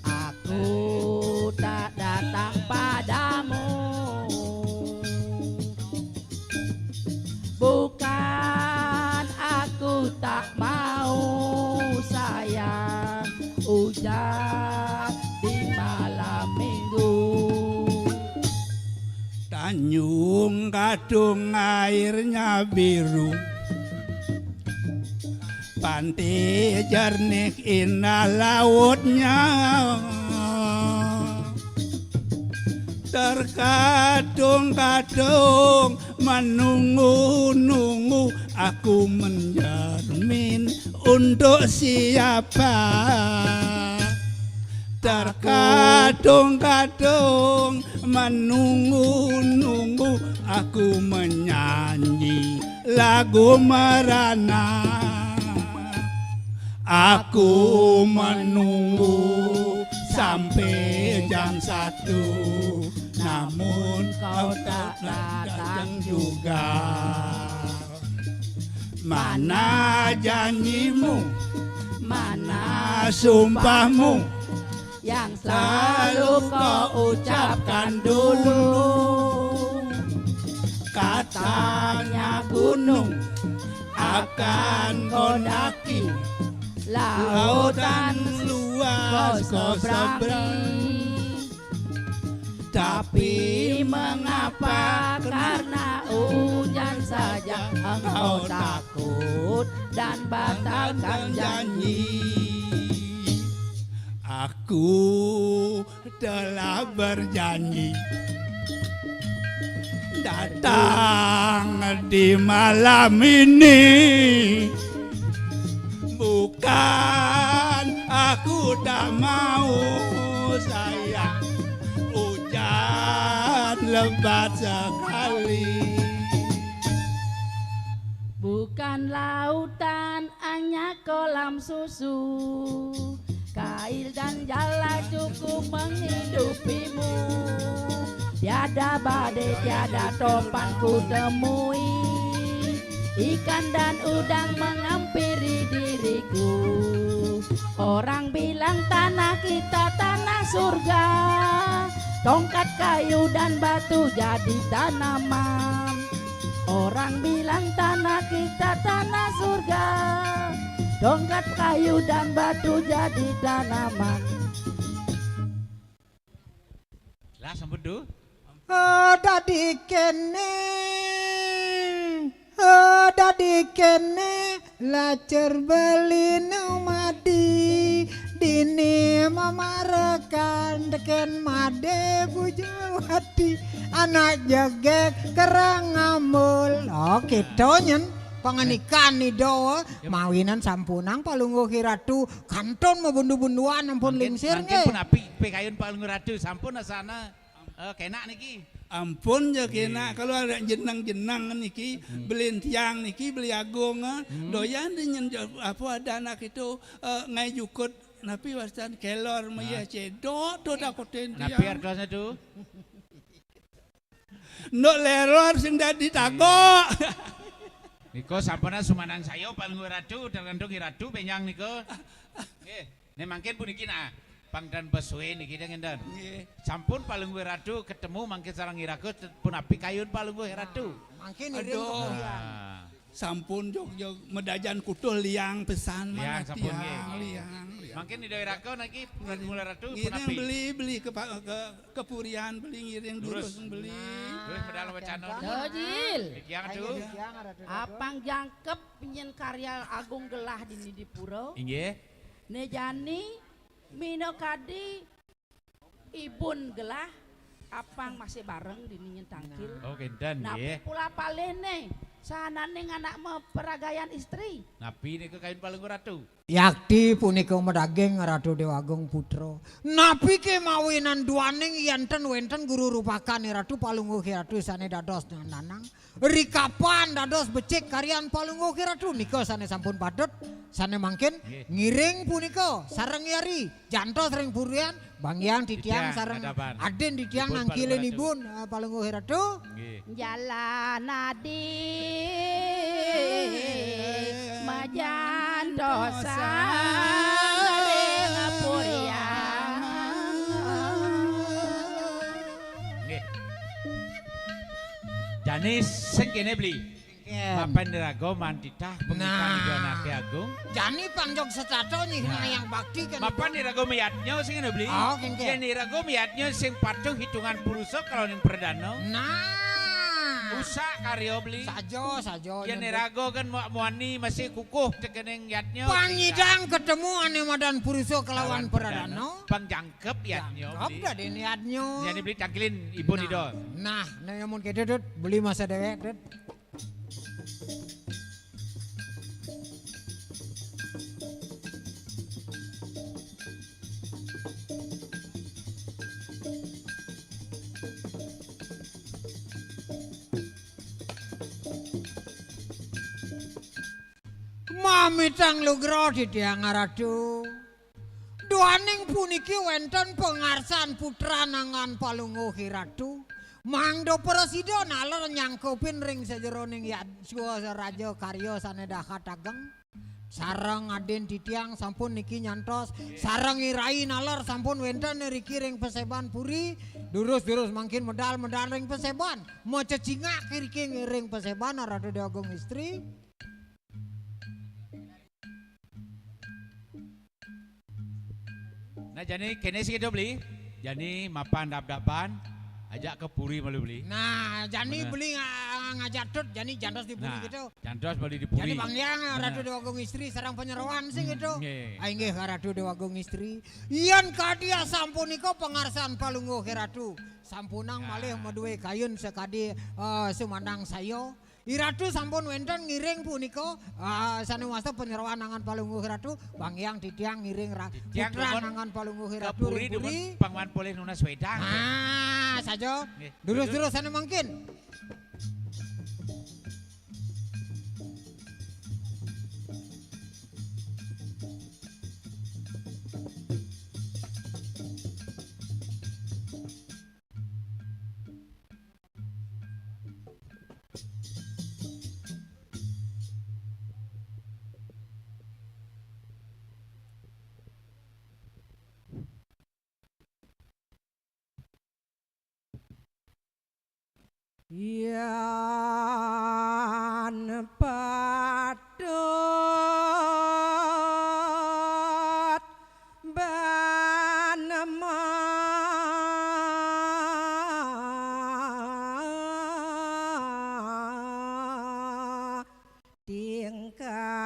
aku tak datang padamu. Bukan aku tak mau, sayang, hujan di malam minggu. Tanjung Gadung airnya biru, pantai jernih indah lautnya. Terkadang-kadang menunggu-nunggu aku mencermin untuk siapa. Terkadang-kadang menunggu-nunggu aku menyanyi lagu merana. Aku menunggu sampai jam satu, namun kau tak datang juga. Mana janjimu? Mana sumpahmu yang selalu kau ucapkan dulu? Katanya gunung akan kau daki, lautan luas kau seberangi. Tapi mengapa karena hujan saja engkau takut dan batalkan janji? Aku telah berjanji datang di malam ini. Bukan aku tak mau, sayang, hujan lebat sekali. Bukan lautan, hanya kolam susu. Kail dan jala cukup menghidupimu. Tiada badai, tiada topan ku temui. Ikan dan udang menghampiri diriku. Orang bilang tanah kita tanah surga. Tongkat kayu dan batu jadi tanaman. Orang bilang tanah kita tanah surga. Tongkat kayu dan batu jadi tanaman. Lah, sampun, Du. Oh, dadi kene. Oh, dadi kene. Lacur beli nu madi. Dini mamarekan teken made bujawati. Anak jegeg kerang ngambul. Oh, kita nyen. Panganikan nih, Do. Yep. Mawinan sampunang palungguh Ratu. Kantun mabundu-bunduan ampun. Mangkin, lingsir mangkin nggih. Pun apik pikayun palungguh Ratu. Sampun asana. Eh, kenak niki. Ampun ya kenak. Nggih. Kalau ada jenang-jenang niki, hmm, beli tiang niki, beli agung, eh. Hmm. Doyan dengan jo-, apa ada anak itu, eh, ngai jukut, napi wastan kelor maya. Nah. Cedok tu, eh, takutin napi tiang. Artosnya tu? Nduk leror sing dadi tagok. Nika sampun sumanan saya palungguh Ratu, tergantung Ratu benjang nika. Nggih. Nek mangkin puniki nah, pang dan pesuwe niki ngenten. Nggih. Sampun palungguh Ratu ketemu mangkin sareng Iraga, punapi kayun palungguh Ratu. Mangkin iring. Aduh. Kemudian. Ah. Sampun jog-jog medajan kutuh liang pesan. Liang, sampun, nggih. Liang, liang. Mangkin Ida Wiraka niki mula ratu. Ngiring punapi? Beli, beli ke pa-, ke, ke purian, beli ngiring durus, durus beli. Durus medal wacanan. Dojil. Titiang, Ratu. Apang jangkep nyen karya agung gelah dini di pura. Inggih. Né jani minakadi ibun gelah, apang masih bareng dini nyen tangkil. Oh, kinten, nggih. Napi pula palih né, sahananing anak maperagayan istri? Napi nika kayun Palungguh Ratu? Yakti punika madaging Ratu Déwa Agung Putra. Napi ké mawinan duaning yén ten wénten guru rupakané Ratu Palungguh Ratu sané dados nanang? Rikapan dados becik karyan Palungguh Ratu nika sané sampun patut, sané mangkin nggih. Ngiring punika sareng yari jantos ring purian, banggiang titiang, titiang sareng adaban. Adin titiang ibun nangkilin Palungguh Ratu. Ibun, eh, Palungguh Ratu. Nggih. Jalan adi majantosan ring purian. Nggih. Jani sing kéné, Bli. Nggih. Mapan iraga mantitah pangikan Ida Anaké Agung. Jani pang jog setata nyih nah, yang bakti kan. Mapan iraga mayadnya sing kéné, Bli. Oh, nggih. Yén iraga mayadnya sing patuh hitungan purusa kalawan ing pradana. Nah. Usak karya, Bli. Saja, saja. Yén iraga kan mu-, muani masih kukuh tekening yadnya. Pang nyidang ketemu ané madan purusa kalawan pradana. Pang jangkep yadnya, Bli. Jangkep dadi yadnya. Jani, Bli, tangkilin ibun Ida. Nah, nah, nah, amun kéto, Dut, beli masa déwék, Dut. Mamitang lugra titiang Ratu. Duaning puniki wénten pangarsan putra nangan Palungguh Ratu. Mangda prasida naler nyangkupin ring sajeroning yad-, swaraja karya sané dahat ageng. Sareng adin titiang sampun niki nyantos, sareng irai naler sampun wénten riki ring paséban puri. Durus-durus mangkin medal-medal ring paséban. Macecingak riki ring paséban Ratu Déwa Agung Istri. Nah, jani kéné sing kéto, Bli. Jani mapan dab-daban, ajak ka puri malu, Bli. Nah, jani beli nga-, ngajak Tut, jani jantos di puri nah, kéto. Jantos beli di puri. Jani banggiang Ratu Déwa Agung Istri sareng panyeroan sing kéto. Nggih. Ah, inggih, Ratu Déwa Agung Istri. Yén kadi asampunika pangarsan Palungguh Ratu. Sampunang malih madué kayun sakadi, eh, sumandang saya. I Ratu sampun wénten ngiring punika, ah, sané wasta panyeroan angan Palungguh Ratu, banggiang titiang ngiring ra-, titiang putra dumun nangan Palungguh Ratu kapuri ring dumun puri. Pangwan polih nunas wédang. Ah, saja. Nggih. Durus-durus sané mangkin. Yan patut ban ma tingkah.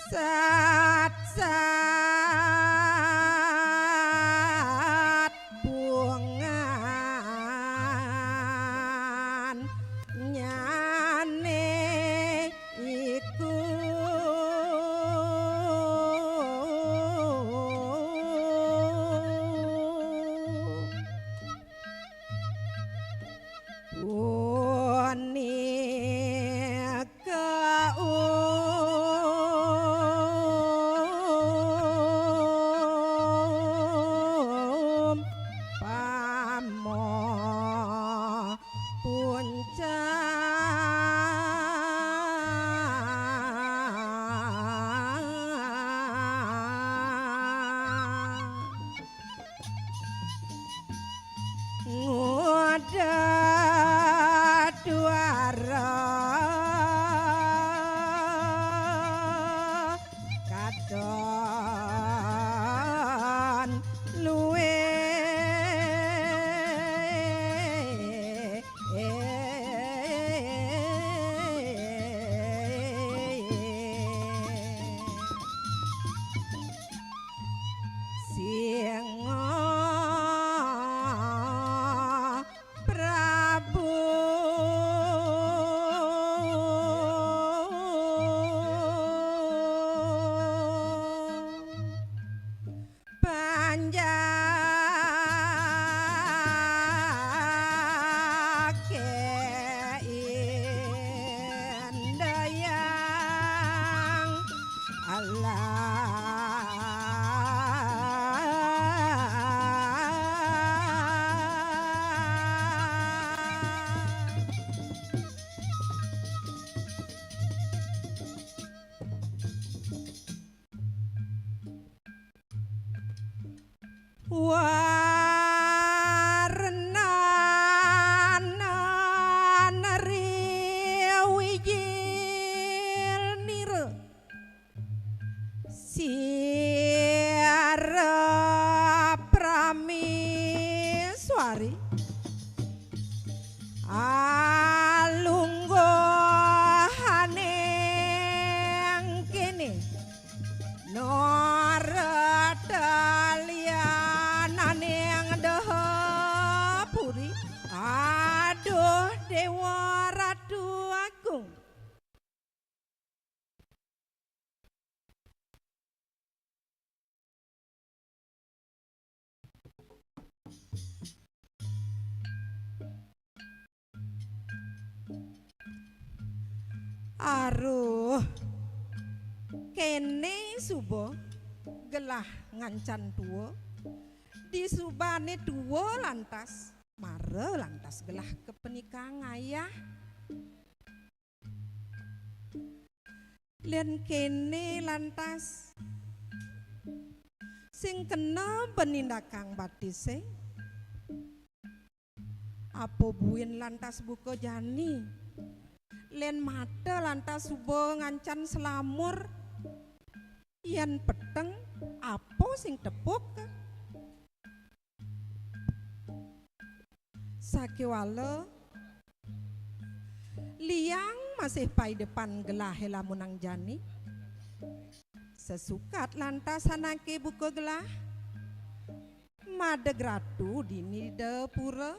Sat-sat bungan nyane iku. Punika umpama puncak. Ngudadwara katon luwih. Singa Prabu panjake indayang Allah. Warnana riwijil nira. Siara prameswari alungguhaning kene, narataliananing dahapuri. Aduh, Dewa Ratu Agung. Aruh, kene suba gelah ngancan tua. Disubane tua lantas, mara lantas gelah kapenika ngayah. Len kene lantas sing kena penindakang batise. Apa buin lantas buka jani? Len mata lantas suba ngancan slamur. Yen peteng, apa sing tepuk? Sakewala liang masih paidepan gelahe lamunang jani. Sesukat lantas anake buka gelah. Madeg ratu dini da pura.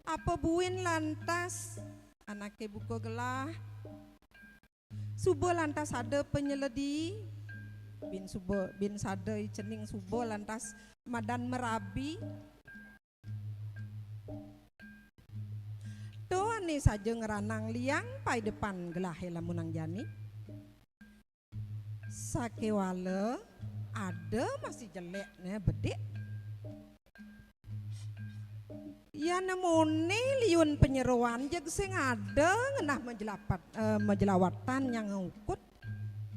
Apa buin lantas anake buka gelah? Suba lantas ada panyeledi, bin suba, bin sada i cening suba lantas madan marabi. To ane saja ngranang liang paidepan gelahe lamunang jani. Sakewala ada masih jelek ne bedik. Yan mone liun panyeroan jeg sing ada ngenah majelapat, eh, majelawatan nyang ngukut.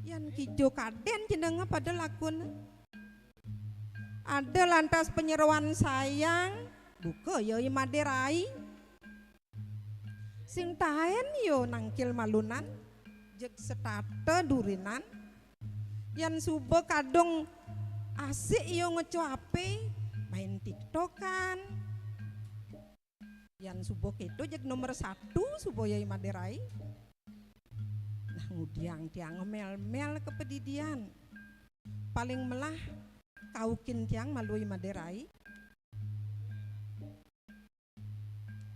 Yan kija kaden jenenga pada lakuna. Ada lantas panyeroan sayang, buka ya i Made Rai. Sing taen ya nangkil malunan, jeg setata durinan. Yan suba kadung asik ya ngeco ape, main tiktokan. Yan suba keto jeg nomor satu suba ya i Made Rai. Nah, Ngudiang tiang mel-mel kapadidian. Paling melah kaukin tiang malu i Madé Rai.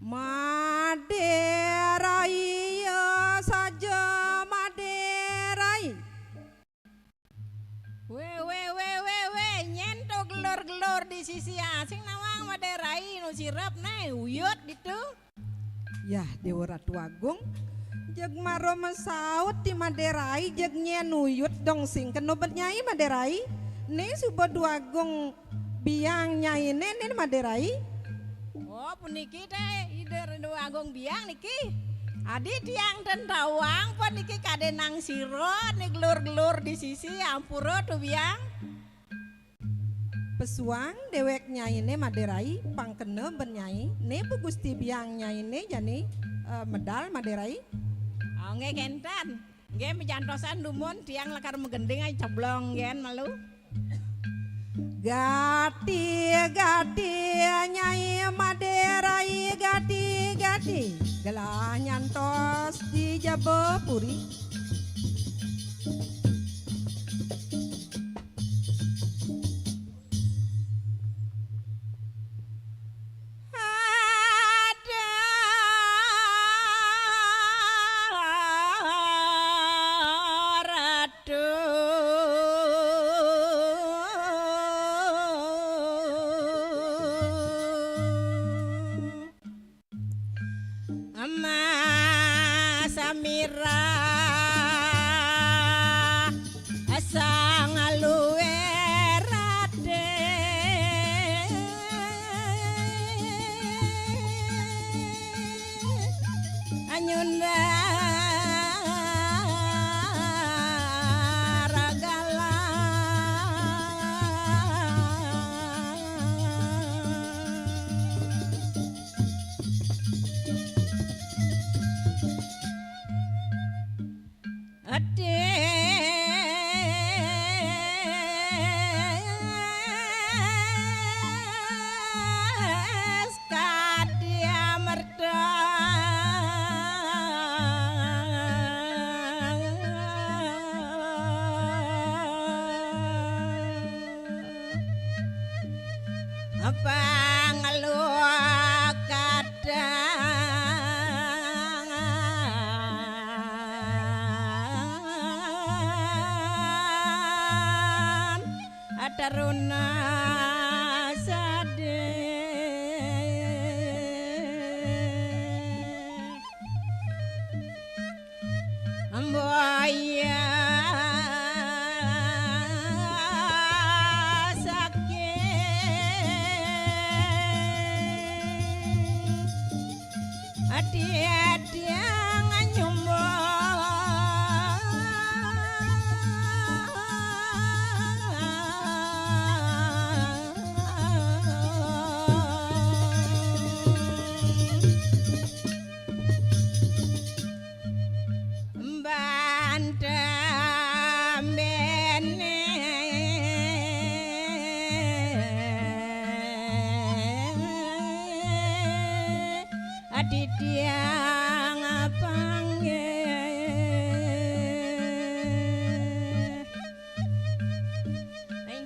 Madé Rai, ya saja Madé Rai. Wé, wé, wé, wé, wé, nyén to gelor-gelor di sisi asing nawang Madé Rai nu sirep né uyut ditu. Yah, Déwa Ratu Agung, jeg mara masaut ti Madé Rai jeg nyén uyut dong sing kena bet nyai Madé Rai. Né suba Déwa Agung biang nyainé né Madé Rai. Oh, puniki té Ida Déwa Agung biang niki. Adi tiang ten tawang puniki kadénang sira né gelur-gelur di sisi ampura tu biang. Pesuang déwék nyainé Madé Rai, pang kena ben nyai, né pa Gusti biang nyainé jani, eh, medal Madé Rai. Oh, nggih kénten. Nggih, majantosan dumun tiang lakar magending ai ceblong gén malu. Gati, gati, Nyai Madé Rai, gati, gati. Gelah nyantos di jaba puri. Ama Samira sang luwé radé anyunda ragala. Atis kadya merta. Panglukatan ataruna sadé. Mbaya saking ati-ati nganyumba. Bantambene ati tiang panggih.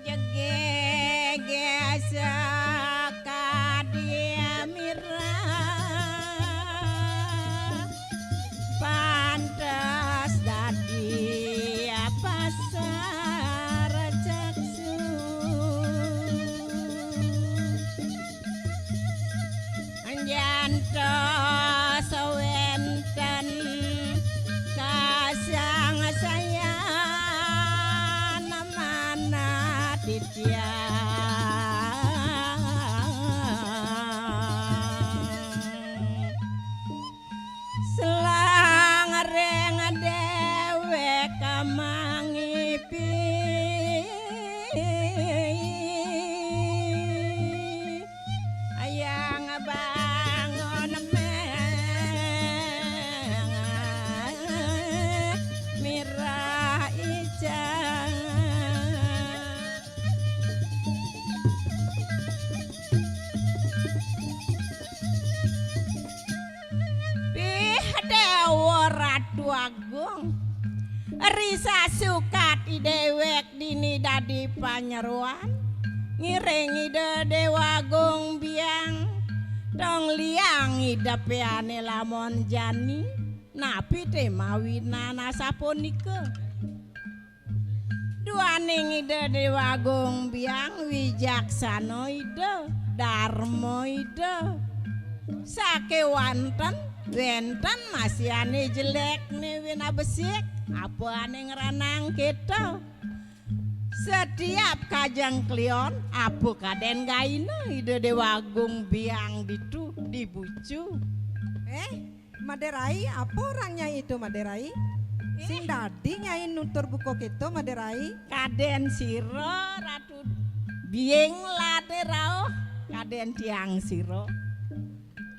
Jegege sakadi mirah, pantes dadi pasar caksu. Nyantos wénten kasangsayan manah titiang. Selang ring déwék mangipi. Ayang bangun méng mirah ijang. Pih Déwa Ratu Agung. Kasukat i déwék dini dadi panyeroan, ngiring Ida Déwa Agung Biang, tong liang idepé ané lamon jani, napi té mawinan asapunika. Duaning Ida Déwa Agung Biang wijaksana Ida, darma Ida. Sakéwanten wénten masih ané jelékné wina besik, apa ané ngranang kéto. Setiap kajeng kliwon, apa kadén gaéna Ida Déwa Agung Biang ditu dibucu. Eh, Madé Rai, apa orang Nyai itu, Madé Rai? Sing dadi Nyai nutur buka kéto, Madé Rai? Kadén sira, Ratu. Biing lané rauh, kadén tiang sira.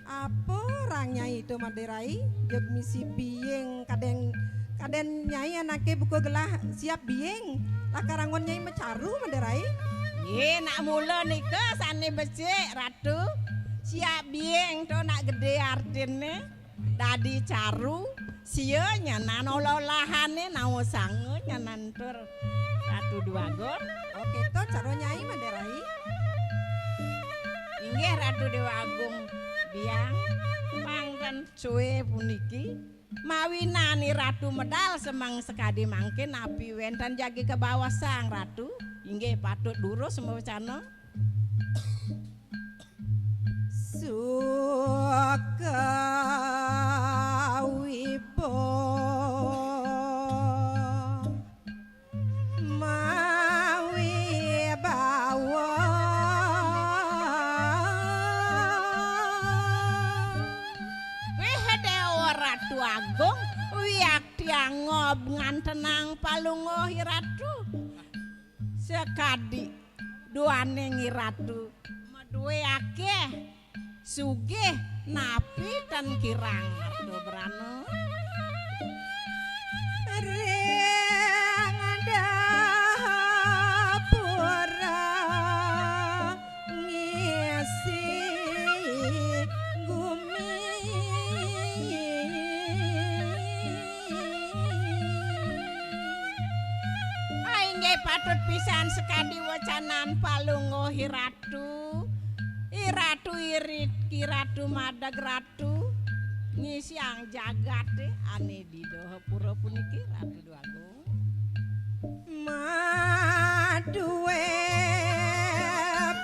Apa orang Nyai itu, Madé Rai? Jeg misi biing kadén, kadén Nyai anaké buka gelah siap biing. Lakar anggon Nyai macaru, Madé Rai. Yé, nak mula nika sané becik, Ratu. Siap biing to nak gedé artiné. Dadi caru, sia nyanan olah-olahané, naosanga nyanan tur Ratu Déwa Agung. Oké, to cara Nyai, Madé Rai. Inggih Ratu Déwa Agung Biang, pang ten sué puniki, mawinan Ratu medal semeng sakadi mangkin napi wénten jagi kabaosang Ratu, inggih patut durus mawecana. Sukawibawa mawibawa. Wih, Déwa Ratu Agung, wiakti angob ngantenang Palungguh Ratu. Sakadi duaning Ratu madué akéh, sugih, napi ten kirang arta brana. Ring dapura ngisi gumi. Ah, inggih patut pisan sakadi wecanan Palungguh Ratu. I Ratu irit, i Ratu madeg Ratu. Ngisiang jagaté ané di Dahapura puniki, Ratu Déwa Agung. Madué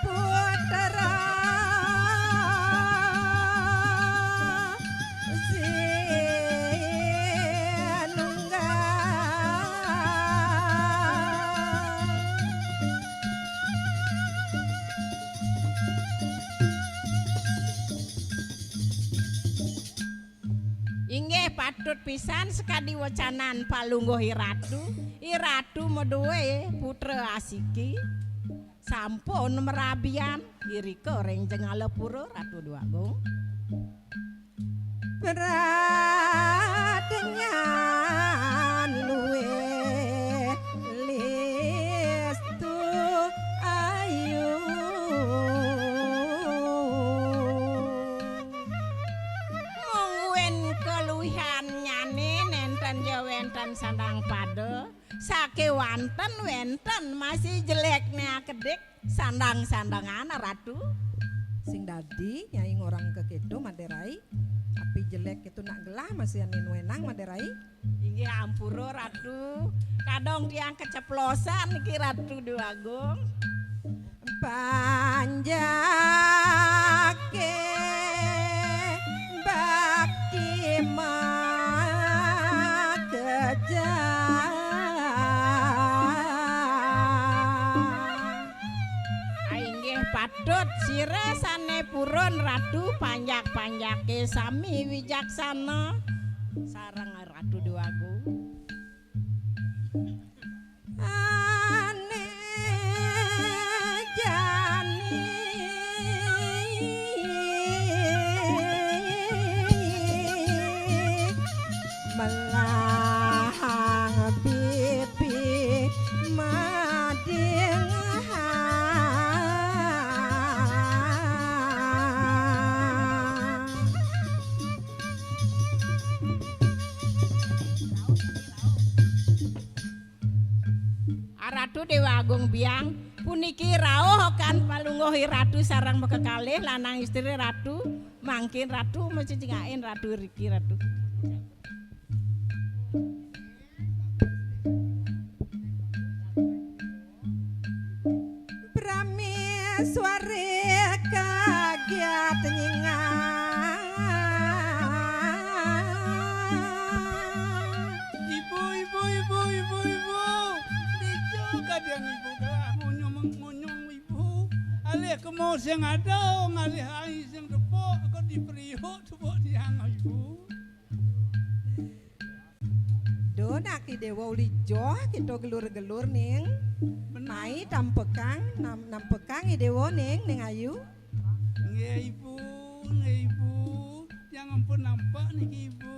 putra sinunggal. Inggih patut pisan sakadi wecanan Palungguh Ratu. I Ratu madué putra asiki. Sampun marabian irika ring Jengalapura, Ratu Déwa Agung. Pradnyan luwih listu ayu. Mungguing kaluwihannyané nénten ja wénten sandang pada, sakéwanten wénten masih jelékné akedik sandang-sandangan, Ratu. Sing dadi Nyai ngorang kakéto, Madé Rai. Api jelék kéto nak gelah masih ané nuénang, Madé Rai. Inggih ampura, Ratu. Kadang tiang kaceplosan niki, Ratu Déwa Agung. Panjaké bakti makejang. Ah, inggih patut sira sané purun, Ratu, panjak-panjaké sami wijaksana sareng Ratu Déwa Agung. Ané jani melahang bibi mading. Ratu Déwa Agung Biang, puniki rauh okan palungguh Ratu sareng makakalih lanang istri Ratu, mangkin Ratu macicingakin Ratu riki Ratu. Praméswari kagiat nyingan. Ibu, ibu, ibu, ibu, ibu. Dija kadén ibu gelah ngunyung, ngunyung ibu. Alih kemo sing ada, ngalih ai sing tepuk, kok dipriuk tepuk tiang ibu. Duh, nak I Déwa uli joh kita gelur-gelur, Ning. Bener. Mai tampekang, nam-, nampekang I Déwa, Ning, Ning Ayu. Nggih, Ibu, nggih, Ibu. Tiang ampun nampak niki, Ibu.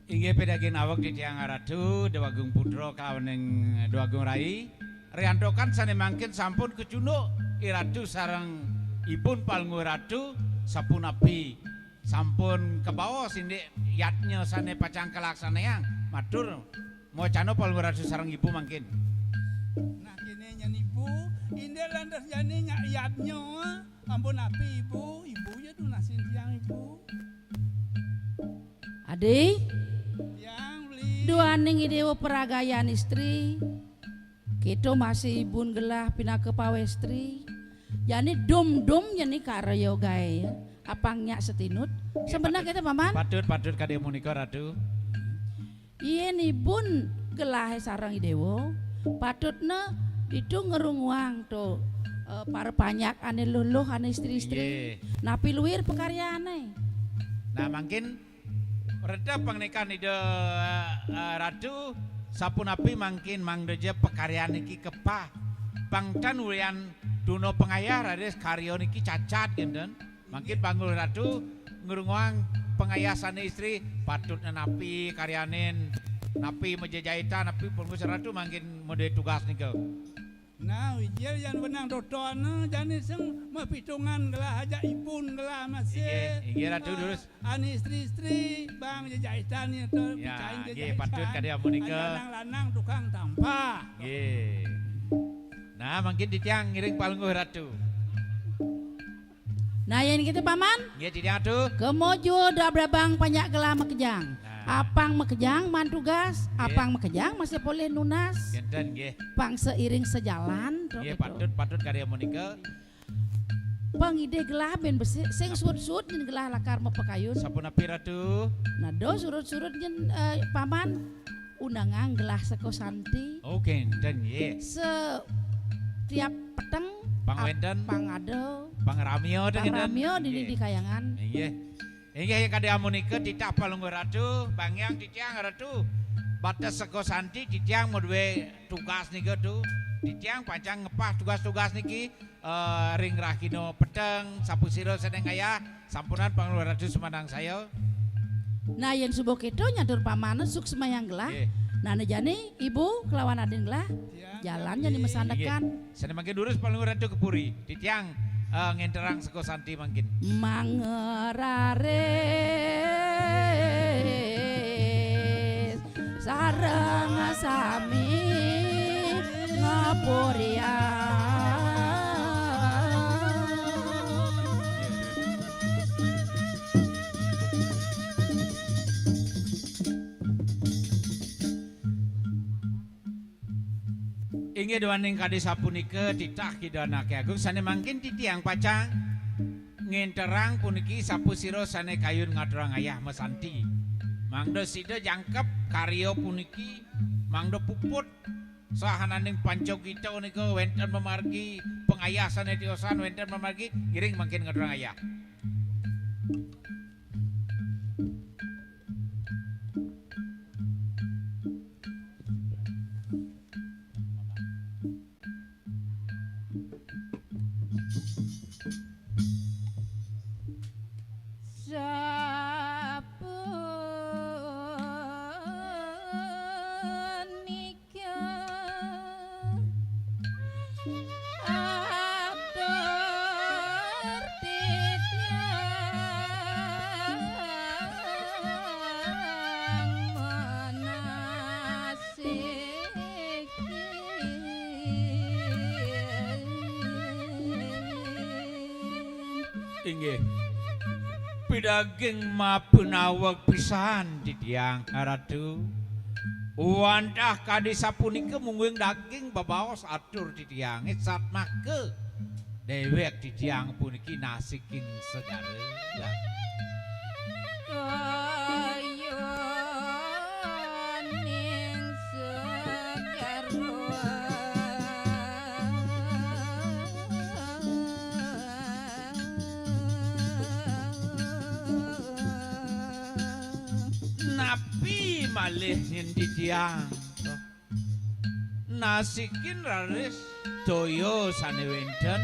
Inggih pidaging awak titiang Ratu, Déwagung Putra kawaning Déwagung Rai. Riantukan sané mangkin sampun kacunduk I Ratu sareng Ibun Palungguh Ratu, sapunapi sampun kabaos indik yadnya sané pacang kalaksanayang? Matur, mawacana Palungguh Ratu sareng Ibu mangkin. Nah, kéné nyen Ibu, indik lantas jani nyak yadnya, ampun api Ibu, Ibu ya tunasin tiang Ibu. Adi, tiang beli. Duaning I Déwa paragayan istri, kita masih ibun gelah pinaka pawéstri. Jani dum-dum jani karya gaé, apang nyak satinut. Nggih, sebenarnya patut, kita, Paman. Patut, patut kadi amunika, Ratu. Yén ibun gelahé sareng I Déwa, patutna ditu ngrunguang to, eh, para panjak ané luh-luh, ané istri-istri. Inggih. Napi luir pakaryané? Nah, mangkin reda pangnikan Ida, eh, Ratu, sapunapi mangkin mangda ja pakaryan niki kepah. Pang tan ulian tuna pangayah raris karya niki cacat, kénten. Mangkin Palungguh Ratu ngrunguang pangayasané istri, patutna napi karyanin, napi majejaitan, napi Palungguh Ratu mangkin madué tugas nika. Nah, wijil yan wenang totoné jani sing mapitungan gelah ajak ibun gelah masih. Inggih, inggih, Ratu, ah, durus. Ané istri-istri, bang jejaitan ya to, ya, picain nggih, jejaitan. Patut kadi amunika. Ané lanang-lanang tukang tampah. Nggih. Nah, mangkin titiang ngiring Palungguh Ratu. Nah, yén kéto, Paman. Nggih, titiang Ratu. Kema jua da brabang panjak gelah makejang. Nah. Apang makejang maan tugas, nggih, apang makejang masih polih nunas. Kénten, nggih. Pang seiring sejalan to, nggih, kéto. Patut, patut kadi amunika. Pang idih gelah bén besik, sing suud-suud nyén gelah lakar mapakayun. Sapunapi, Ratu? Nah, da surud-surud nyén, eh, Paman. Undangan gelah Seka Santi. Oh, kénten, nggih. Setiap peteng, pang wénten, pang ada, pang ramia, pang ramia dini, nggih, di kayangan. Inggih. Inggih, kadi amunika titah Palungguh Ratu, bang hyang titiang Ratu. Bates Seka Santi titiang madué tugas nika tu. Titiang pacang ngepah tugas-tugas niki. Eh, ring rahina peteng, sapasira sané ngayah, sampunang Palungguh Ratu sumanangsaya. Nah, yén suba kéto nyatur pamana suksmayang gelah. Nggih. Nah, né jani Ibu kelawan adin gelah, ya, jalan jani, nggih, masandekan. Sané mangkin durus Palungguh Ratu ka puri. Titiang, eh, ngénterang Seka Santi mangkin. Mangeraris sareng sami ngapuriang. Inggih duaning kadi sapunika titah Ida Anaké Agung sané mangkin titiang pacang ngénterang puniki sapasira sané kayun ngaturang ayah masanti. Mangda sida jangkep karya puniki, mangda puput sahananing panca gita nika wénten mamargi pangayah sané tiosan wénten mamargi ngiring mangkin ngaturang ayah. Sapunika atur titiang Inggih. Pidaging mapunaweg pisan titiang, Ratu. Wantah kadi sapunika mungguing daging bebaos atur titiange satmaka dewek titiang puniki nasiking segara. Ya. Kayaning segara. Napi malih nyen titiang? Nasikin raris toya sane wenten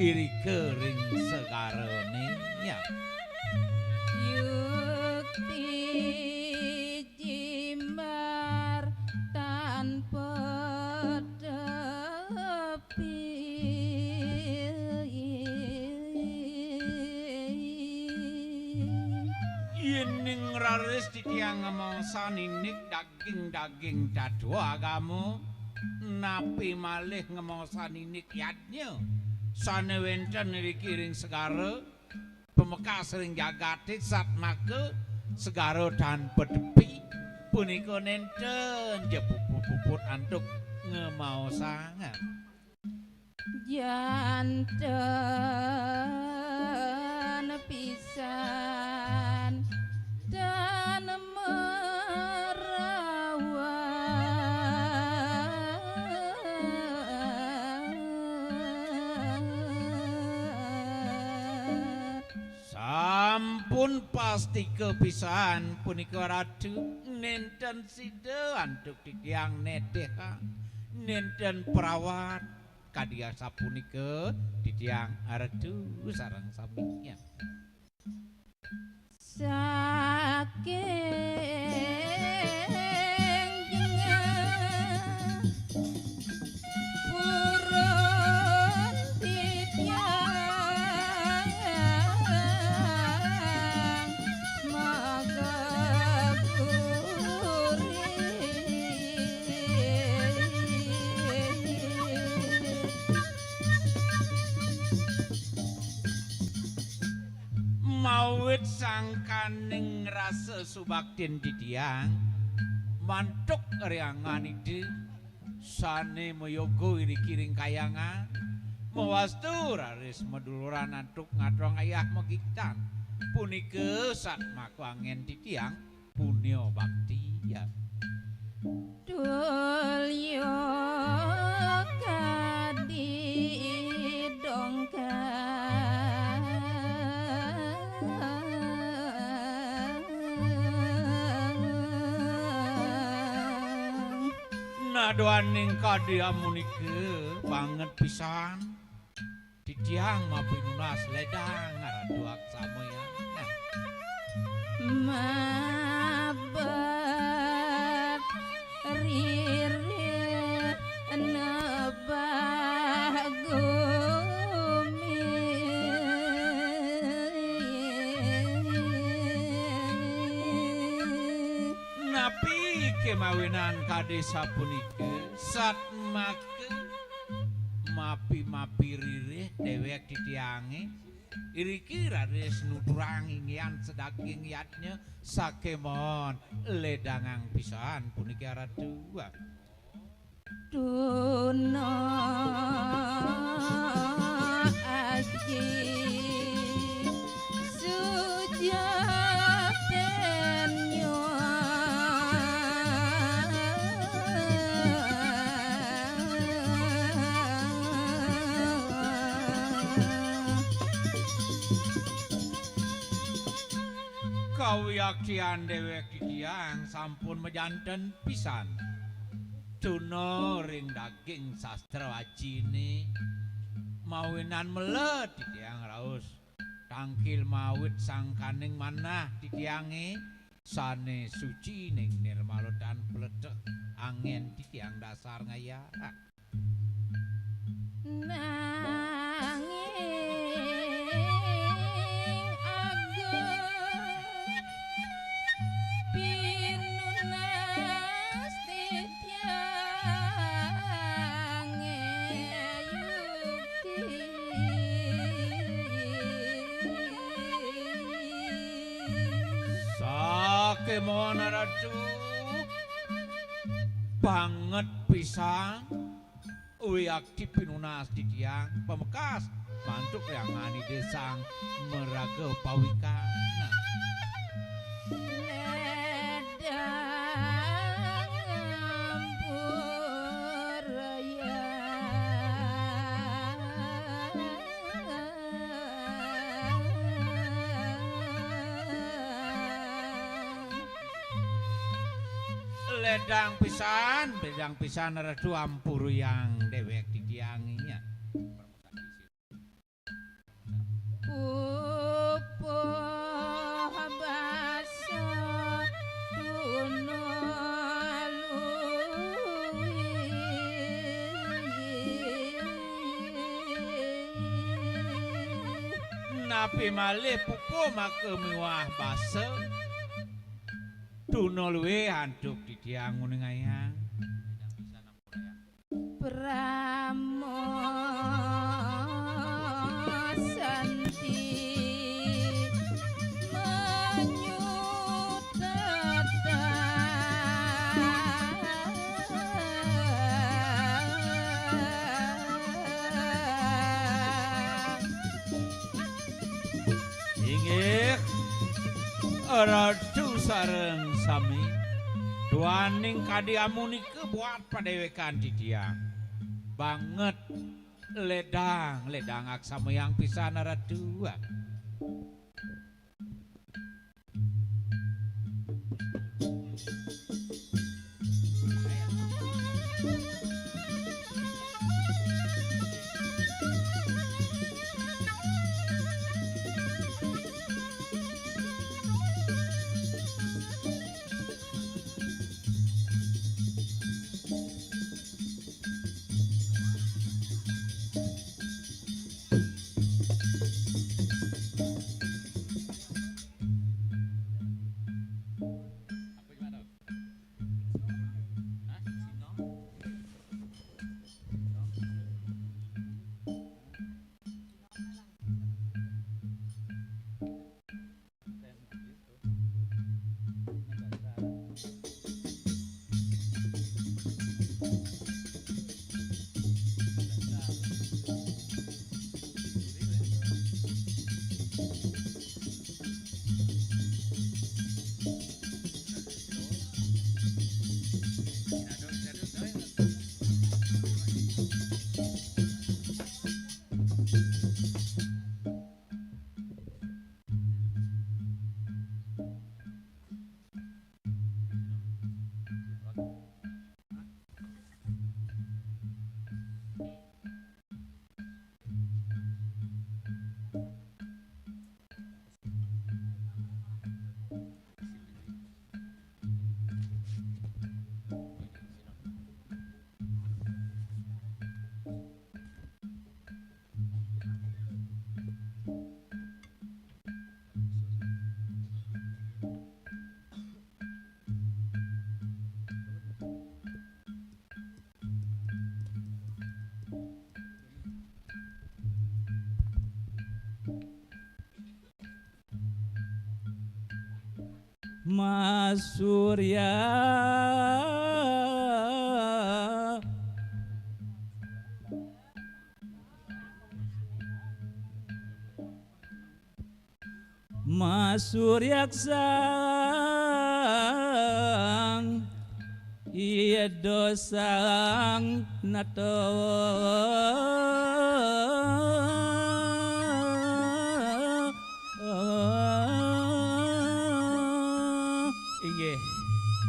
irika ring segarane. Ya. Yukti jimbar tanpa tepi. Yening raris titiang ngemaosan indik daging-daging tatua agama, napi malih ngemaosan indik yadnya sane wenten iriki ring segara, pamekas ring jagate satmaka segara tan patepi, punika nenten ja puput-puput antuk ngemaosang. Janten pisan tan merawat. Sampun pastika pisan punika Ratu, nenten sida antuk titiang netehang, nenten perawat. Kadi asapunika titiang Ratu sareng sami. Saking jengah purun titiang magaguri. Mawit sangkaning rasa subaktin titiang mantuk riangan Ida sane mayoga iriki ring kayangan, mawastu raris maduluran antuk ngaturang ayah magitan. Punika satmaka angen titiang punya bakti, ya. Tulya kadi dongkang. Nah, duaning kadi amunika banget pisan. Titiang mapinunas ledang ngaran duak samaya. Nah. Mabet ririh nebak gumi. Napi kemawinan kadi sapunika? Satmaka mapi-mapi ririh dewek titiange, iriki raris nuturang inggihan sadaging yadnya sakemon ledangang pisan puniki Ratu. Tuna aji sujaten nyuang. Kawiaktian dewek titiang sampun majanten pisan. Tuna ring daging sastra ajine mawinan meled titiang raos. Tangkil mawit sangkaning manah titiange sane suci ning nirmala tan pleteh angen titiang dasar ngayah. Nanging agung pinunas titiang yukti. Mon Ratu, banget pisan wiakti pinunas titiang pamekas mantuk Hyang Ida Sang Maraga Pawikan. Ledang ampurayang. Ledang pisan, ledang pisan Ratu, ampurayang déwék titiang nya. Pupuh basa tuna luwih. Napi malih pupuh maka miwah basa tuna luwih antuk titiang nguningayang. Parama santi manyutetang. Inggih, Ratu sareng sami, duaning kadi amunika buat padéwékan titiang. Banget ledang, ledang aksamayang pisan Ratu. Mas Surya. Mas Surya Sang Ida Sang Nata. Inggih,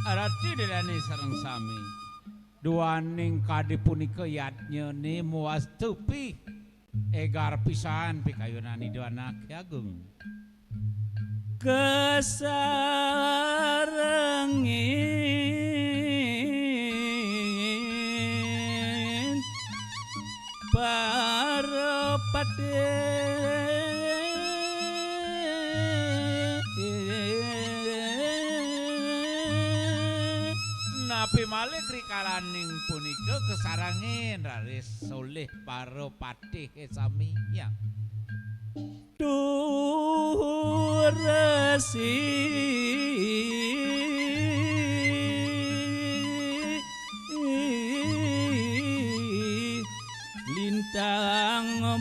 Ratu Ida Dané sareng sami. Duaning kadi punika yadnyané mawastupi. Égar pisan pikayunan Ida Anaké Agung. Kasarengin para patih. Napi malih rikalaning punika kasarengin raris olih para patih sami, ya. Turasi.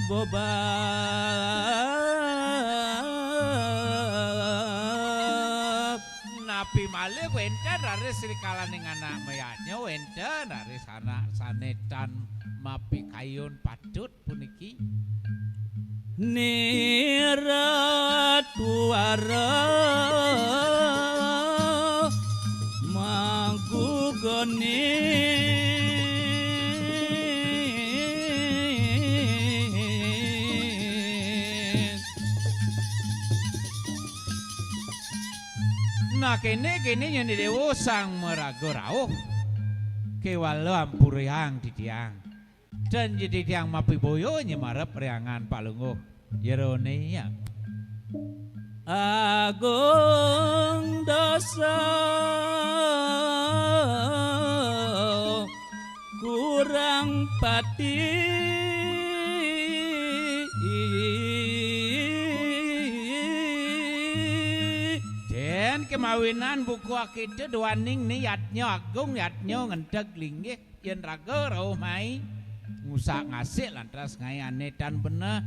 Bobab. Napi malih wénten raris rikalaning anak mayadnya, wénten raris anak sané tan mapikayun patut puniki. Niratuara magugoni. Nah, kéné, kéné nyén Déwa Sang Maraga rauh. Kéwala ampurayang titiang. Dan jadi tiang mapiboya nyemarep riangan palungguh jeroné ya. Agung dosa kurang pati. Dan kemawinan buku akita duaning ni yadnya agung, yadnya ngenteg linggih. Yén raga rauh mai ngusak ngasik lantas ngaé ané tan beneh,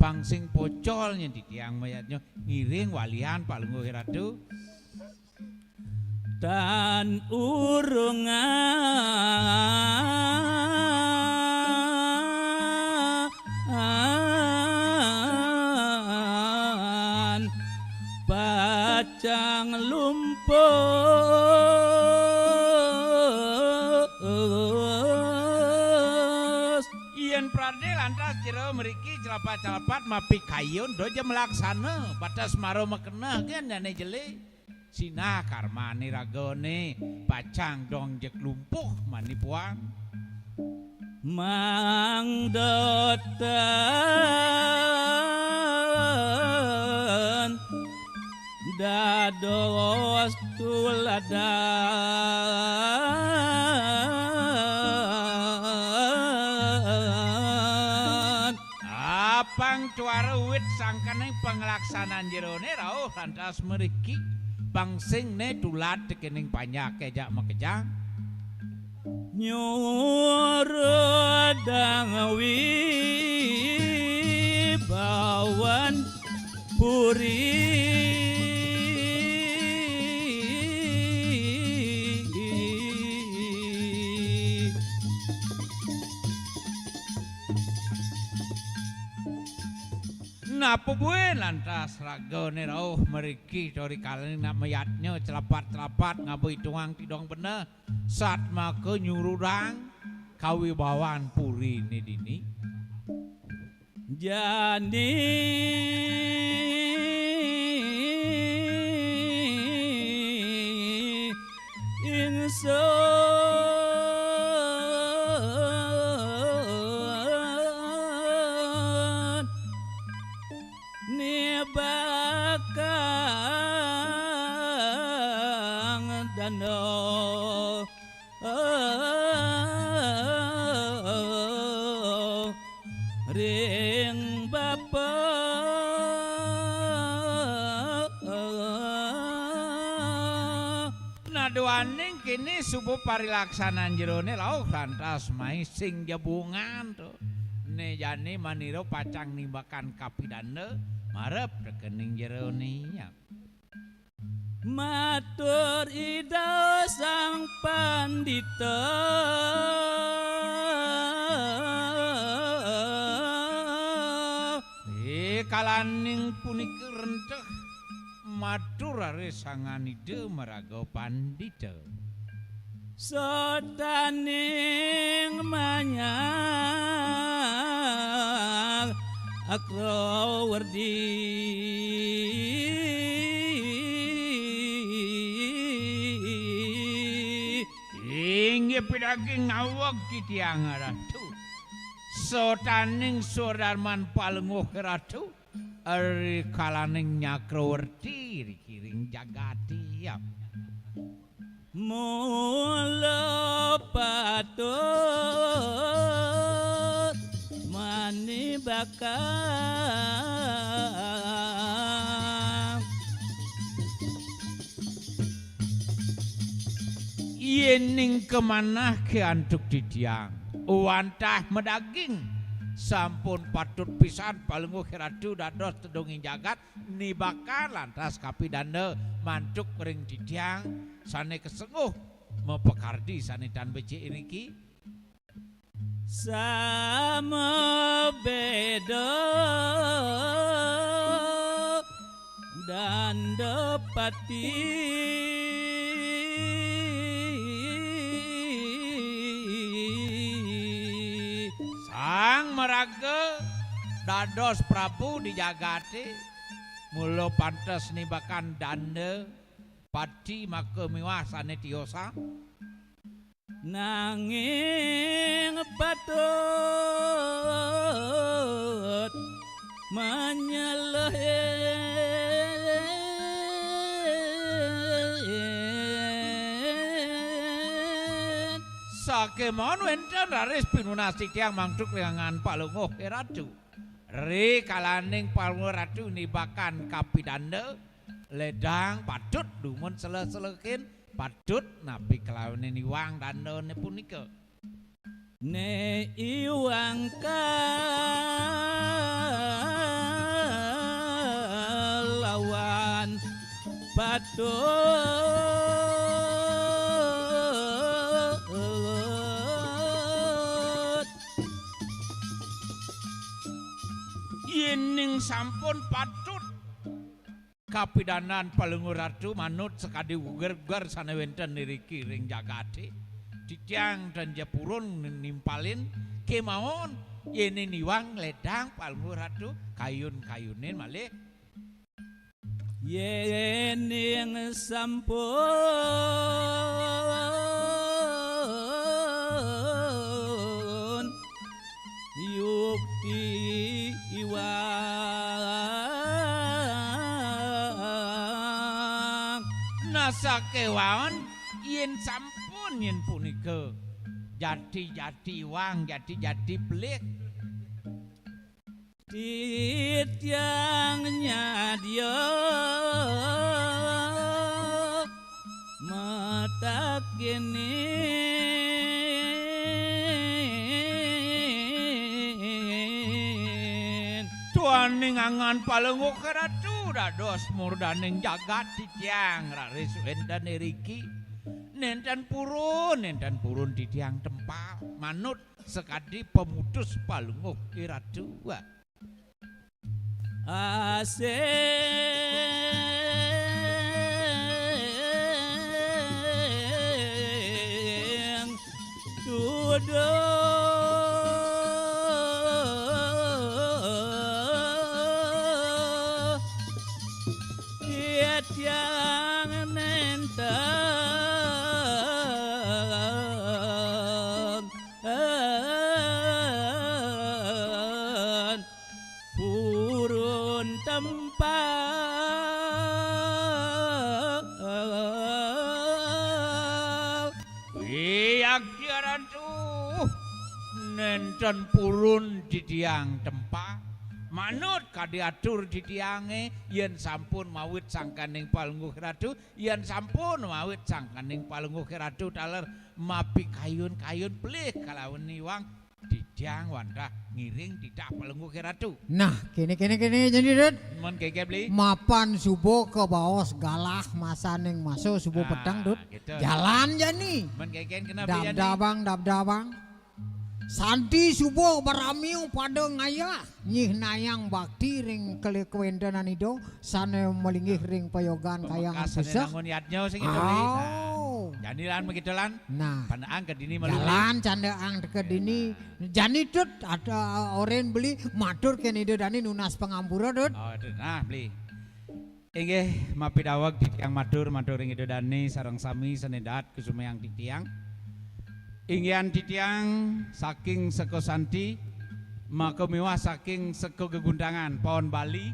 pang sing pocol nyén titiang mayadnya ngiring walian palungguh Ratu. Tan urungan pacang lumpuh. Yén pradé lantas jero mriki celapat-celapat mapikayun doja malaksana batas mara makeneh gén dané jelé. Sinah karmané ragané pacang dong jeg lumpuh mani puan. Mangda tan dados tuladan. Apang tuara wit sangkaning panglaksanan jeroné rauh lantas mriki pang sing né tulad tekening panjaké jak makejang. Nyuruh dang wibawan puri. Napa buin lantas ragané rauh mriki tori kalaning nak mayadnya celapat-celapat ngaba itungang tidong beneh satmaka nyurudang kawibawan puriné dini. Jani ingsun nibakang dana ring Bapa. Nah, duaning kini suba parilaksanan jeroné rauh lantas mai sing jebungan to. Né jani manira pacang nimbakan kapidanda marep tekening jeroné. Matur Ida Sang Pandita. Eh, kalaning punika renteh matur raris sangan Ida maraga pandita. Sotaning manyang akrawerdi. Inggih pidaging naweg titiang Ratu. Sotaning swadarman palengguh Ratu. Ari kalaning nyakrawerti rikiring jagati. Mula patut manibakang. Yéning kamanah ké antuk titiang, wantah madaging Sampun patut pisan Palungguh Ratu dados tedunging jagat nibakan lantas kapidanda mantuk ring titiang sane kasenguh mapakardi sane tan becik niki. Sama beda danda pati. Sang maraga dados prabu di jagate, mula pantes nibakan danda pati maka miwah sane tiosan. Nanging patut manyelehin. Sakemawon wenten raris pinunas titiang mantuk ring angan Palungguh Ratu. Rikalaning Palungguh Ratu nibakan kapidanda, ledang patut dumun seleh-selehin, patut napi kalawan niwang dandane punika. Ne iwang kalawan patut. Yening sampun patut kapidanan Palungguh Ratu manut sakadi uger-uger sane wenten iriki ring jagate. Titiang tan ja purun nimpalin kemawon yene niwang ledang Palungguh Ratu kayun-kayunin malih. Yening sampun yukti iwang. Nah, sakewaon yen sampun yen punika jati-jati iwang, jati-jati pelih. Titiang nyadya matak kene. Tuaning angan Palungguh Ratu dados murdaning jagat titiang raris wenten iriki. Nenten purun, nenten purun titiang tempal manut sakadi pamutus Palungguh Ratu. Asing tuduh titiang nenten purun tempal. Wiyagya Ratu, nenten purun titiang tempal. Manut kadi atur titiange, yen sampun mawit sangkaning Palungguh Ratu, yen sampun mawit sangkaning Palungguh Ratu taler mapikayun-kayun pelih kalawan iwang, titiang wantah ngiring titah Palungguh Ratu. Nah, kene, kene, kene, jani, Dut. Mun keke beli. Mapan suba kabaos galah masaning masa suba peteng, Dut. Nah, gitu. Jalan jani. Mun keke kena beli jani. Dabdabang, dabdabang. Santi suba baramiu pada ngayah nyihnayang bakti ring kele-, kawentenan Ida sane malinggih ring payogan Kayang Pamekasane puseh. Nangun yadnya sing gitu, Bli. Nah, jani lan begitu lan. Nah. Pandaang ke dini malu, Bli. Jalan candaan teka dini. Nah. Jani Dut ada oren beli matur kene Ida dani nunas pangampura, Dut. Oh, Dut. Nah, beli. Inggih, mapidaweg titiang matur, matur ring Ida dane sareng sami sane daat kusumayang titiang. Inggihan titiang saking Seka Santi, maka miwah saking Seka Gegundangan, Pawon Bali.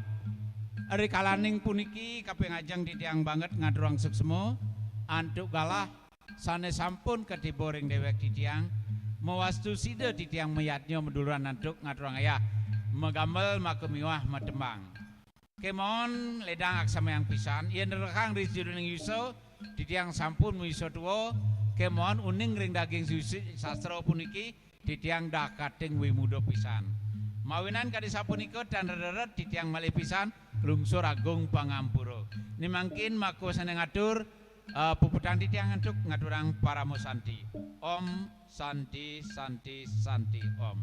Rikalaning puniki kaping ajeng titiang banget ngaturang suksma antuk galah sane sampun katiba ring dewek titiang. Mawastu sida titiang mayadnya maduluran antuk ngaturang ayah, magamel maka miwah matembang. Kemawon ledang aksamayang pisan, yen rekang ri siduning yusa, titiang sampun mawisa tua, kemawon uning ring daging suci sastra puniki, titiang dakating wimuda pisan. Mawinan kadi sapunika tan reredet titiang malih pisan lungsur agung pangampura. Ni mangkin maka sane ngatur, eh, puputang titiang antuk ngaturang parama santi. Om Santi, Santi, Santi, Om.